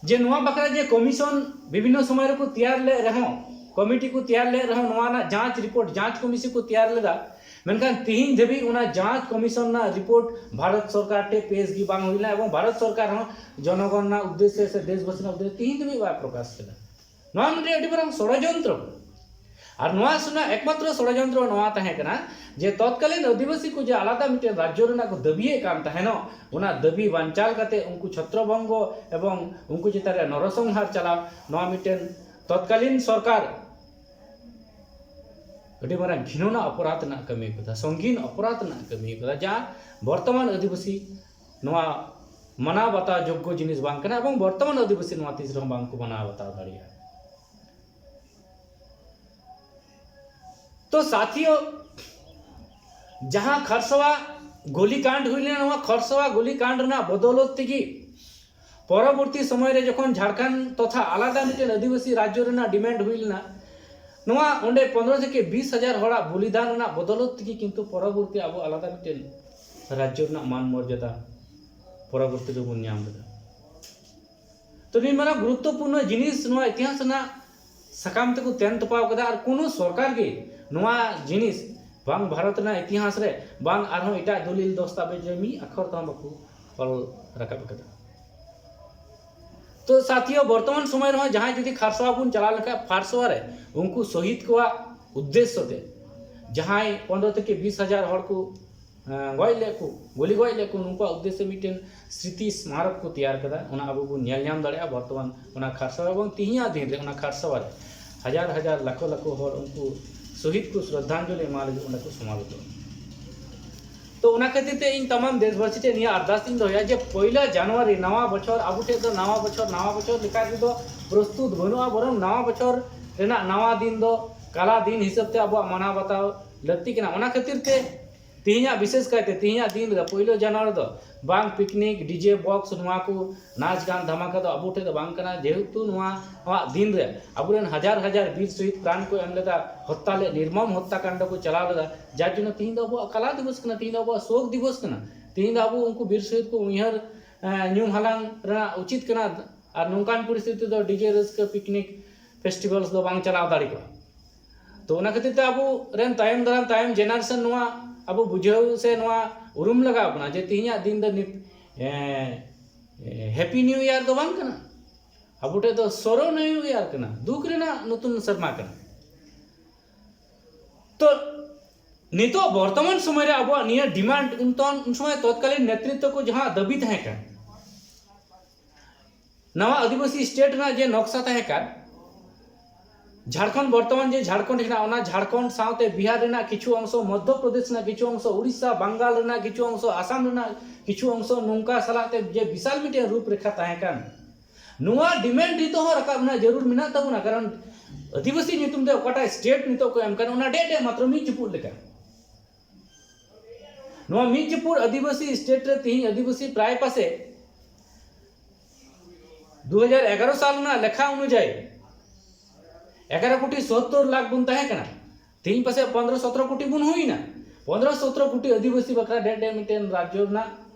ᱡᱮ ᱱᱚᱣᱟ ᱵᱟᱠᱷᱨᱟ ᱡᱮ ᱠᱚᱢᱤᱥᱚᱱ ᱵᱤᱵᱷᱤᱱᱱᱚ ᱥᱚᱢᱚᱭ ᱨᱮᱠᱚ ᱛᱮᱭᱟᱨ ᱞᱮᱫ ᱨᱮᱦᱚᱸ, ᱠᱚᱢᱤᱴᱤ ᱠᱚ ᱛᱮᱭᱟᱨ ᱞᱮᱫ ᱨᱮᱦᱚᱸ, ᱱᱚᱣᱟ ᱨᱮᱱᱟᱜ ᱡᱟᱸᱪ ᱨᱤᱯᱳᱨᱴ ᱡᱟᱸᱪ ᱠᱚᱢᱤᱥᱚᱱ ᱠᱚ ᱛᱮᱭᱟᱨ ᱞᱮᱫᱟ, ᱢᱮᱱᱠᱷᱟᱱ ᱛᱤᱦᱤᱧ ᱫᱷᱟᱹᱵᱤᱡ ᱚᱱᱟ ᱡᱟᱸᱪ ᱠᱚᱢᱤᱥᱚᱱ ᱨᱮᱱᱟᱜ ᱨᱤᱯᱳᱨᱴ ᱵᱷᱟᱨᱚᱛ ᱥᱚᱨᱠᱟᱨ ᱴᱷᱮᱱ ᱯᱮᱥ ᱜᱮ ᱵᱟᱝ ᱦᱩᱭ ᱞᱮᱱᱟ ᱮᱵᱚᱝ ᱵᱷᱟᱨᱚᱛ ᱥᱚᱨᱠᱟᱨ ᱦᱚᱸ ᱡᱚᱱᱚᱜᱚᱱ ᱨᱮᱱᱟᱜ ᱩᱫᱽᱫᱮᱥᱥᱚ ᱥᱮ ᱫᱮᱥᱵᱟᱥᱤ ᱨᱮᱱᱟᱜ ᱩᱫᱽᱫᱮᱥᱥᱚ ᱛᱤᱦᱤᱧ ᱫᱷᱟᱹᱵᱤᱡ ᱵᱟᱭ ᱯᱨᱚᱠᱟᱥ ᱠᱮᱫᱟ᱾ ᱱᱚᱣᱟ ᱢᱤᱫᱴᱮᱱ ᱟᱹᱰᱤ ᱢᱟᱨᱟᱝ ᱥᱚᱲᱚᱡᱚᱱᱛᱨᱚ᱾ ᱟᱨ ᱱᱚᱣᱟ ᱨᱮᱱᱟᱜ ᱮᱠᱢᱟᱛᱨᱚ ᱥᱚᱲᱚᱡᱚᱱᱛᱨᱚ ᱱᱚᱣᱟ ᱛᱟᱦᱮᱸ ᱠᱟᱱᱟ ᱡᱮ ᱛᱚᱛᱠᱟᱞᱤᱱ ᱟᱹᱫᱤᱵᱟᱹᱥᱤ ᱠᱚ ᱡᱮ ᱟᱞᱟᱫᱟ ᱢᱤᱫᱴᱮᱱ ᱨᱟᱡᱽᱡᱚ ᱨᱮᱱᱟᱜ ᱠᱚ ᱫᱟᱹᱵᱤᱭᱮᱫ ᱠᱟᱱ ᱛᱟᱦᱮᱱᱚᱜ, ᱚᱱᱟ ᱫᱟᱹᱵᱤ ᱵᱟᱧᱪᱟᱣ ᱠᱟᱛᱮ ᱩᱱᱠᱩ ᱪᱷᱚᱛᱨᱚᱵᱚᱝᱜᱚ ᱮᱵᱚᱝ ᱩᱱᱠᱩ ᱪᱮᱛᱟᱱ ᱨᱮ ᱱᱚᱨᱚᱥᱚᱝᱦᱟᱨ ᱪᱟᱞᱟᱣ, ᱱᱚᱣᱟ ᱢᱤᱫᱴᱮᱱ ᱛᱚᱛᱠᱟᱞᱤᱱ ᱥᱚᱨᱠᱟᱨ ᱟᱹᱰᱤ ᱢᱟᱨᱟᱝ ᱜᱷᱤᱱᱚᱱᱟ ᱚᱯᱚᱨᱟᱫᱷ ᱨᱮᱱᱟᱜ ᱠᱟᱹᱢᱤ ᱠᱟᱫᱟ, ᱥᱚᱝᱜᱤᱱ ᱚᱯᱚᱨᱟᱫᱷ ᱨᱮᱱᱟᱜ ᱠᱟᱹᱢᱤ ᱠᱟᱫᱟ, ᱡᱟ ᱵᱚᱨᱛᱚᱢᱟᱱ ᱟᱹᱫᱤᱵᱟᱹᱥᱤ ᱱᱚᱣᱟ ᱢᱟᱱᱟᱣ ᱵᱟᱛᱟᱣ ᱡᱳᱜᱽᱜᱚ ᱡᱤᱱᱤᱥ ᱵᱟᱝ ᱠᱟᱱᱟ ᱮᱵᱚᱝ ᱵᱚᱨᱛᱚᱢᱟᱱ ᱟᱹᱫᱤᱵᱟᱹᱥᱤ ᱱᱚᱣᱟ ᱛᱤᱥ ᱨᱮᱦᱚᱸ ᱵᱟᱝ ᱠᱚ ᱢᱟᱱᱟᱣ ᱵᱟᱛᱟᱣ ᱫᱟᱲᱮᱭᱟᱜᱼᱟ᱾ ᱛᱚ ᱥᱟᱛᱷᱤᱭᱚ, ᱡᱟᱦᱟᱸ ᱠᱷᱟᱨᱥᱚᱣᱟ ᱜᱚᱞᱤ ᱠᱟᱱᱰ ᱦᱩᱭ ᱞᱮᱱᱟ, ᱱᱚᱣᱟ ᱠᱷᱟᱨᱥᱚᱣᱟ ᱜᱚᱞᱤ ᱠᱟᱱᱰ ᱨᱮᱱᱟᱜ ᱵᱚᱫᱚᱞᱚᱛ ᱛᱮᱜᱮ ᱯᱚᱨᱚᱵᱚᱨᱛᱤ ᱥᱚᱢᱚᱭ ᱨᱮ ᱡᱚᱠᱷᱚᱱ ᱡᱷᱟᱲᱠᱷᱚᱸᱰ ᱛᱚᱛᱷᱟ ᱟᱞᱟᱫᱟ ᱢᱤᱫᱴᱮᱱ ᱟᱹᱫᱤᱵᱟᱹᱥᱤ ᱨᱟᱡᱽᱡᱚ ᱨᱮᱱᱟᱜ ᱰᱤᱢᱮᱱᱰ ᱦᱩᱭ ᱞᱮᱱᱟ, ᱱᱚᱣᱟ ᱚᱸᱰᱮ ᱯᱚᱱᱨᱚ ᱛᱷᱮᱠᱮ ᱵᱤᱥ ᱦᱟᱡᱟᱨ ᱦᱚᱲᱟᱜ ᱵᱚᱞᱤᱫᱟᱱ ᱨᱮᱱᱟᱜ ᱵᱚᱫᱚᱞᱚᱛ ᱛᱮᱜᱮ ᱠᱤᱱᱛᱩ ᱯᱚᱨᱚᱵᱚᱨᱛᱤ ᱟᱵᱚ ᱟᱞᱟᱫᱟ ᱢᱤᱫᱴᱮᱱ ᱨᱟᱡᱽᱡᱚ ᱨᱮᱱᱟᱜ ᱢᱟᱱ ᱢᱚᱨᱡᱟᱫᱟ ᱯᱚᱨᱚᱵᱚᱨᱛᱤ ᱨᱮᱵᱚᱱ ᱧᱟᱢ ᱞᱮᱫᱟ᱾ ᱛᱚ ᱱᱤᱭᱟᱹ ᱢᱟᱨᱟᱝ ᱜᱩᱨᱩᱛᱛᱚᱯᱩᱨᱱᱚ ᱡᱤᱱᱤᱥ ᱱᱚᱣᱟ ᱤᱛᱤᱦᱟᱥ ᱨᱮᱱᱟᱜ ᱥᱟᱠᱟᱢ ᱛᱮᱠᱚ ᱛᱮᱱ ᱛᱚᱯᱟᱣ ᱠᱟᱫᱟ᱾ ᱟᱨ ᱠᱳᱱᱳ ᱥᱚᱨᱠᱟᱨ ᱜᱮ ᱱᱚᱣᱟ ᱡᱤᱱᱤᱥ ᱵᱟᱝ ᱵᱷᱟᱨᱚᱛ ᱨᱮᱱᱟᱜ ᱤᱛᱤᱦᱟᱥ ᱨᱮ ᱵᱟᱝ ᱟᱨᱦᱚᱸ ᱮᱴᱟᱜ ᱫᱚᱞᱤᱞ ᱫᱚᱥᱛᱟᱵᱮᱡ ᱨᱮ ᱢᱤᱫ ᱟᱠᱷᱚᱨ ᱛᱮᱦᱚᱸ ᱵᱟᱠᱚ ᱚᱞ ᱨᱟᱠᱟᱵ ᱠᱟᱫᱟ᱾ ᱛᱚ ᱥᱟᱛᱷᱤᱭᱚ, ᱵᱚᱨᱛᱚᱢᱟᱱ ᱥᱚᱢᱚᱭ ᱨᱮᱦᱚᱸ ᱡᱟᱦᱟᱸᱭ ᱡᱩᱫᱤ ᱠᱷᱟᱨᱥᱚᱣᱟ ᱵᱚᱱ ᱪᱟᱞᱟᱣ ᱞᱮᱱᱠᱷᱟᱱ, ᱠᱷᱟᱨᱥᱚᱣᱟ ᱨᱮ ᱩᱱᱠᱩ ᱥᱚᱦᱤᱫ ᱠᱚᱣᱟᱜ ᱩᱫᱽᱫᱮᱥᱥᱚ ᱛᱮ ᱡᱟᱦᱟᱸᱭ ᱯᱚᱱᱨᱚ ᱛᱷᱮᱠᱮ ᱵᱤᱥ ᱦᱟᱡᱟᱨ ᱦᱚᱲ ᱠᱚ ᱮᱸ, ᱜᱚᱡ ᱞᱮᱫ ᱠᱚ, ᱜᱩᱞᱤ ᱜᱚᱡ ᱞᱮᱫ ᱠᱚ, ᱱᱩᱠᱩᱣᱟᱜ ᱩᱫᱽᱫᱮᱥᱥᱚ ᱢᱤᱫᱴᱮᱱ ᱥᱨᱤᱛᱤ ᱥᱢᱟᱨᱚᱠ ᱠᱚ ᱛᱮᱭᱟᱨ ᱠᱟᱫᱟ᱾ ᱚᱱᱟ ᱟᱵᱚ ᱵᱚᱱ ᱧᱮᱞ ᱧᱟᱢ ᱫᱟᱲᱮᱭᱟᱜᱼᱟ ᱵᱚᱨᱛᱚᱢᱟᱱ ᱚᱱᱟ ᱠᱷᱟᱨᱥᱟᱣᱟ ᱮᱵᱚᱝ ᱛᱤᱦᱤᱧᱟᱜ ᱫᱤᱱ ᱨᱮ ᱚᱱᱟ ᱠᱷᱟᱨᱥᱟᱣᱟ ᱨᱮ ᱦᱟᱡᱟᱨ ᱦᱟᱡᱟᱨ ᱞᱟᱠᱷᱚ ᱞᱟᱠᱷᱚ ᱦᱚᱲ ᱩᱱᱠᱩ ᱥᱚᱦᱤᱫ ᱠᱚ ᱥᱨᱚᱫᱷᱟᱧᱡᱚᱞᱤ ᱮᱢᱟ ᱞᱟᱹᱜᱤᱫ ᱚᱸᱰᱮ ᱠᱚ ᱥᱚᱢᱟᱵᱮᱛᱚᱜᱼᱟ᱾ ᱛᱚ ᱚᱱᱟ ᱠᱷᱟᱹᱛᱤᱨ ᱛᱮ ᱤᱧ ᱛᱟᱢᱟᱢ ᱫᱮᱥᱵᱟᱥᱤ ᱴᱷᱮᱱ ᱱᱤᱭᱟᱹ ᱟᱨᱫᱟᱥ ᱤᱧ ᱫᱚᱦᱚᱭᱟ ᱡᱮ ᱯᱚᱭᱞᱟ ᱡᱟᱱᱩᱣᱟᱨᱤ ᱱᱟᱣᱟ ᱵᱚᱪᱷᱚᱨ, ᱟᱵᱚ ᱴᱷᱮᱱ ᱫᱚ ᱱᱟᱣᱟ ᱵᱚᱪᱷᱚᱨ, ᱱᱟᱣᱟ ᱵᱚᱪᱷᱚᱨ ᱞᱮᱠᱟ ᱛᱮᱫᱚ ᱯᱨᱚᱥᱛᱩᱛ ᱵᱟᱹᱱᱩᱜᱼᱟ, ᱵᱚᱨᱚᱝ ᱱᱟᱣᱟ ᱵᱚᱪᱷᱚᱨ ᱨᱮᱱᱟᱜ ᱱᱟᱣᱟ ᱫᱤᱱ ᱫᱚ ᱠᱟᱞᱟ ᱫᱤᱱ ᱦᱤᱥᱟᱹᱵ ᱛᱮ ᱟᱵᱚᱣᱟᱜ ᱢᱟᱱᱟᱣ ᱵᱟᱛᱟᱣ ᱞᱟᱹᱠᱛᱤ ᱠᱟᱱᱟ᱾ ᱚᱱᱟ ᱠᱷᱟᱹᱛᱤᱨ ᱛᱮ ᱛᱮᱦᱮᱧᱟᱜ, ᱵᱤᱥᱮᱥ ᱠᱟᱭᱛᱮ ᱛᱮᱦᱮᱧᱟᱜ ᱫᱤᱱ ᱨᱮ ᱯᱳᱭᱞᱳ ᱡᱟᱱᱩᱣᱟᱨᱤ ᱫᱚ ᱵᱟᱝ ᱯᱤᱠᱱᱤᱠ, ᱰᱤᱡᱮ ᱵᱚᱠᱥ, ᱱᱚᱣᱟ ᱠᱚ ᱱᱟᱪ ᱜᱟᱱ ᱫᱷᱟᱢᱟᱠᱟ ᱫᱚ ᱟᱵᱚ ᱴᱷᱮᱱ ᱫᱚ ᱵᱟᱝ ᱠᱟᱱᱟ᱾ ᱡᱮᱦᱮᱛᱩ ᱱᱚᱣᱟ, ᱱᱚᱣᱟ ᱫᱤᱱ ᱨᱮ ᱟᱵᱚᱨᱮᱱ ᱦᱟᱡᱟᱨ ᱦᱟᱡᱟᱨ ᱵᱤᱨ ᱥᱚᱦᱤᱫ ᱯᱨᱟᱱ ᱠᱚ ᱮᱢ ᱞᱮᱫᱟ, ᱦᱚᱛᱛᱟ ᱞᱮᱫ, ᱱᱤᱨᱢᱚᱢ ᱦᱚᱛᱛᱟ ᱠᱟᱱᱰᱚ ᱠᱚ ᱪᱟᱞᱟᱣ ᱞᱮᱫᱟ, ᱡᱟᱨ ᱡᱚᱱᱱᱚ ᱛᱮᱦᱮᱧ ᱫᱚ ᱟᱵᱚᱣᱟᱜ ᱠᱟᱞᱟ ᱫᱤᱵᱚᱥ ᱠᱟᱱᱟ, ᱛᱮᱦᱮᱧ ᱫᱚ ᱟᱵᱚᱣᱟᱜ ᱥᱳᱠ ᱫᱤᱵᱚᱥ ᱠᱟᱱᱟ᱾ ᱛᱮᱦᱮᱧ ᱫᱚ ᱟᱵᱚ ᱩᱱᱠᱩ ᱵᱤᱨ ᱥᱚᱦᱤᱫ ᱠᱚ ᱩᱭᱦᱟᱹᱨ, ᱮᱸ, ᱧᱩᱢ ᱦᱟᱞᱟᱝ ᱨᱮᱱᱟᱜ ᱩᱪᱤᱛ ᱠᱟᱱᱟ᱾ ᱟᱨ ᱱᱚᱝᱠᱟᱱ ᱯᱚᱨᱤᱥᱛᱷᱤᱛᱤ ᱫᱚ ᱰᱤᱡᱮ ᱨᱟᱹᱥᱠᱟᱹ, ᱯᱤᱠᱱᱤᱠ, ᱯᱷᱮᱥᱴᱤᱵᱷᱟᱞᱥ ᱫᱚ ᱵᱟᱝ ᱪᱟᱞᱟᱣ ᱫᱟᱲᱮ ᱠᱚᱜᱼᱟ᱾ ᱛᱚ ᱚᱱᱟ ᱠᱷᱟᱹᱛᱤᱨ ᱛᱮ ᱟᱵᱚ ᱨᱮᱱ ᱛᱟᱭᱚᱢ ᱫᱟᱨᱟᱢ ᱛᱟᱭᱚᱢ ᱡᱮᱱᱟᱨᱮᱥᱚᱱ ᱱᱚᱣᱟ ᱟᱵᱚ ᱵᱩᱡᱷᱟᱹᱣ ᱥᱮ ᱱᱚᱣᱟ ᱩᱨᱩᱢ ᱞᱟᱜᱟᱣ ᱵᱚᱱᱟ ᱡᱮ ᱛᱮᱦᱮᱧᱟᱜ ᱫᱤᱱ ᱫᱚ ᱱᱤᱯ-, ᱮ, ᱮ, ᱦᱮᱯᱤ ᱱᱤᱭᱩ ᱤᱭᱟᱨ ᱫᱚ ᱵᱟᱝ ᱠᱟᱱᱟ, ᱟᱵᱚ ᱴᱷᱮᱱ ᱫᱚ ᱥᱚᱨᱳ ᱱᱤᱭᱩ ᱤᱭᱟᱨ ᱠᱟᱱᱟ, ᱫᱩᱠ ᱨᱮᱱᱟᱜ ᱱᱚᱛᱩᱱ ᱥᱮᱨᱢᱟ ᱠᱟᱱᱟ᱾ ᱛᱚ ᱱᱤᱛᱚᱜ ᱵᱚᱨᱛᱚᱢᱟᱱ ᱥᱚᱢᱚᱭ ᱨᱮ ᱟᱵᱚᱣᱟᱜ ᱱᱤᱭᱟᱹ ᱰᱤᱢᱟᱱᱰ, ᱩᱱ ᱛᱚᱱ-, ᱩᱱ ᱥᱚᱢᱚᱭ ᱛᱚᱛᱠᱟᱞᱤᱱ ᱱᱮᱛᱨᱤᱛᱛᱚ ᱠᱚ ᱡᱟᱦᱟᱸ ᱫᱟᱹᱵᱤ ᱛᱟᱦᱮᱸ ᱠᱟᱱ, ᱱᱟᱣᱟ ᱟᱹᱫᱤᱵᱟᱹᱥᱤ ᱥᱴᱮᱴ ᱨᱮᱱᱟᱜ ᱡᱮ ᱱᱚᱠᱥᱟ ᱛᱟᱦᱮᱸ ᱠᱟᱱ, ᱡᱷᱟᱲᱠᱷᱚᱸᱰ, ᱵᱚᱨᱛᱚᱢᱟᱱ ᱡᱮ ᱡᱷᱟᱲᱠᱷᱚᱸᱰ ᱦᱮᱱᱟᱜ, ᱚᱱᱟ ᱡᱷᱟᱲᱠᱷᱚᱸᱰ ᱥᱟᱶᱛᱮ ᱵᱤᱦᱟᱨ ᱨᱮᱱᱟᱜ ᱠᱤᱪᱷᱩ ᱚᱝᱥᱚ, ᱢᱚᱫᱽᱫᱷᱚ ᱯᱨᱚᱫᱮᱥ ᱨᱮᱱᱟᱜ ᱠᱤᱪᱷᱩ ᱚᱝᱥᱚ, ᱩᱲᱤᱥᱥᱟ, ᱵᱟᱝᱜᱟᱞ ᱨᱮᱱᱟᱜ ᱠᱤᱪᱷᱩ ᱚᱝᱥᱚ, ᱟᱥᱟᱢ ᱨᱮᱱᱟᱜ ᱠᱤᱪᱷᱩ ᱚᱝᱥᱚ, ᱱᱚᱝᱠᱟ ᱥᱟᱞᱟᱜ ᱛᱮ ᱡᱮ ᱵᱤᱥᱟᱞ ᱢᱤᱫᱴᱮᱱ ᱨᱩᱯ ᱨᱮᱠᱷᱟ ᱛᱟᱦᱮᱸ ᱠᱟᱱ, ᱱᱚᱣᱟ ᱰᱤᱢᱮᱱᱰ ᱱᱤᱛᱚᱜ ᱦᱚᱸ ᱨᱟᱠᱟᱵ ᱨᱮᱱᱟᱜ ᱡᱟᱹᱨᱩᱲ ᱢᱮᱱᱟᱜ ᱛᱟᱵᱚᱱᱟ᱾ ᱠᱟᱨᱚᱱ ᱟᱹᱫᱤᱵᱟᱹᱥᱤ ᱧᱩᱛᱩᱢ ᱛᱮ ᱚᱠᱟᱴᱟᱜ ᱥᱴᱮᱴ ᱱᱤᱛᱚᱜ ᱠᱚ ᱮᱢ ᱠᱟᱱᱟ, ᱚᱱᱟ ᱰᱮ ᱰᱮ ᱢᱟᱛᱨᱚ ᱢᱤᱫ ᱪᱩᱯᱩᱫ ᱞᱮᱠᱟ᱾ ᱱᱚᱣᱟ ᱢᱤᱫ ᱪᱩᱯᱩᱫ ᱟᱹᱫᱤᱵᱟᱹᱥᱤ ᱥᱴᱮᱴ ᱨᱮ ᱛᱤᱦᱤᱧ ᱟᱹᱫᱤᱵᱟᱹᱥᱤ ᱯᱨᱟᱭ ᱯᱟᱥᱮ ᱫᱩ ᱦᱟᱡᱟᱨ ᱮᱜᱟᱨᱚ ᱥᱟᱞ ᱨᱮᱱᱟᱜ ᱞᱮᱠᱷᱟ ᱚᱱᱩᱡᱟᱭᱤ ᱮᱜᱟᱨᱚ ᱠᱳᱴᱤ ᱥᱚᱛᱛᱚᱨ ᱞᱟᱠᱷ ᱵᱚᱱ ᱛᱟᱦᱮᱸ ᱠᱟᱱᱟ᱾ ᱛᱤᱦᱤᱧ ᱯᱟᱥᱮ ᱯᱚᱱᱨᱚ ᱥᱚᱛᱨᱚ ᱠᱳᱴᱤ ᱵᱚᱱ ᱦᱩᱭᱱᱟ᱾ ᱯᱚᱱᱨᱚ ᱥᱚᱛᱨᱚ ᱠᱳᱴᱤ ᱟᱹᱫᱤᱵᱟᱹᱥᱤ ᱵᱟᱠᱷᱨᱟ ᱰᱮ ᱰᱮ ᱢᱤᱫᱴᱮᱱ ᱨᱟᱡᱽᱡᱚ ᱨᱮᱱᱟᱜ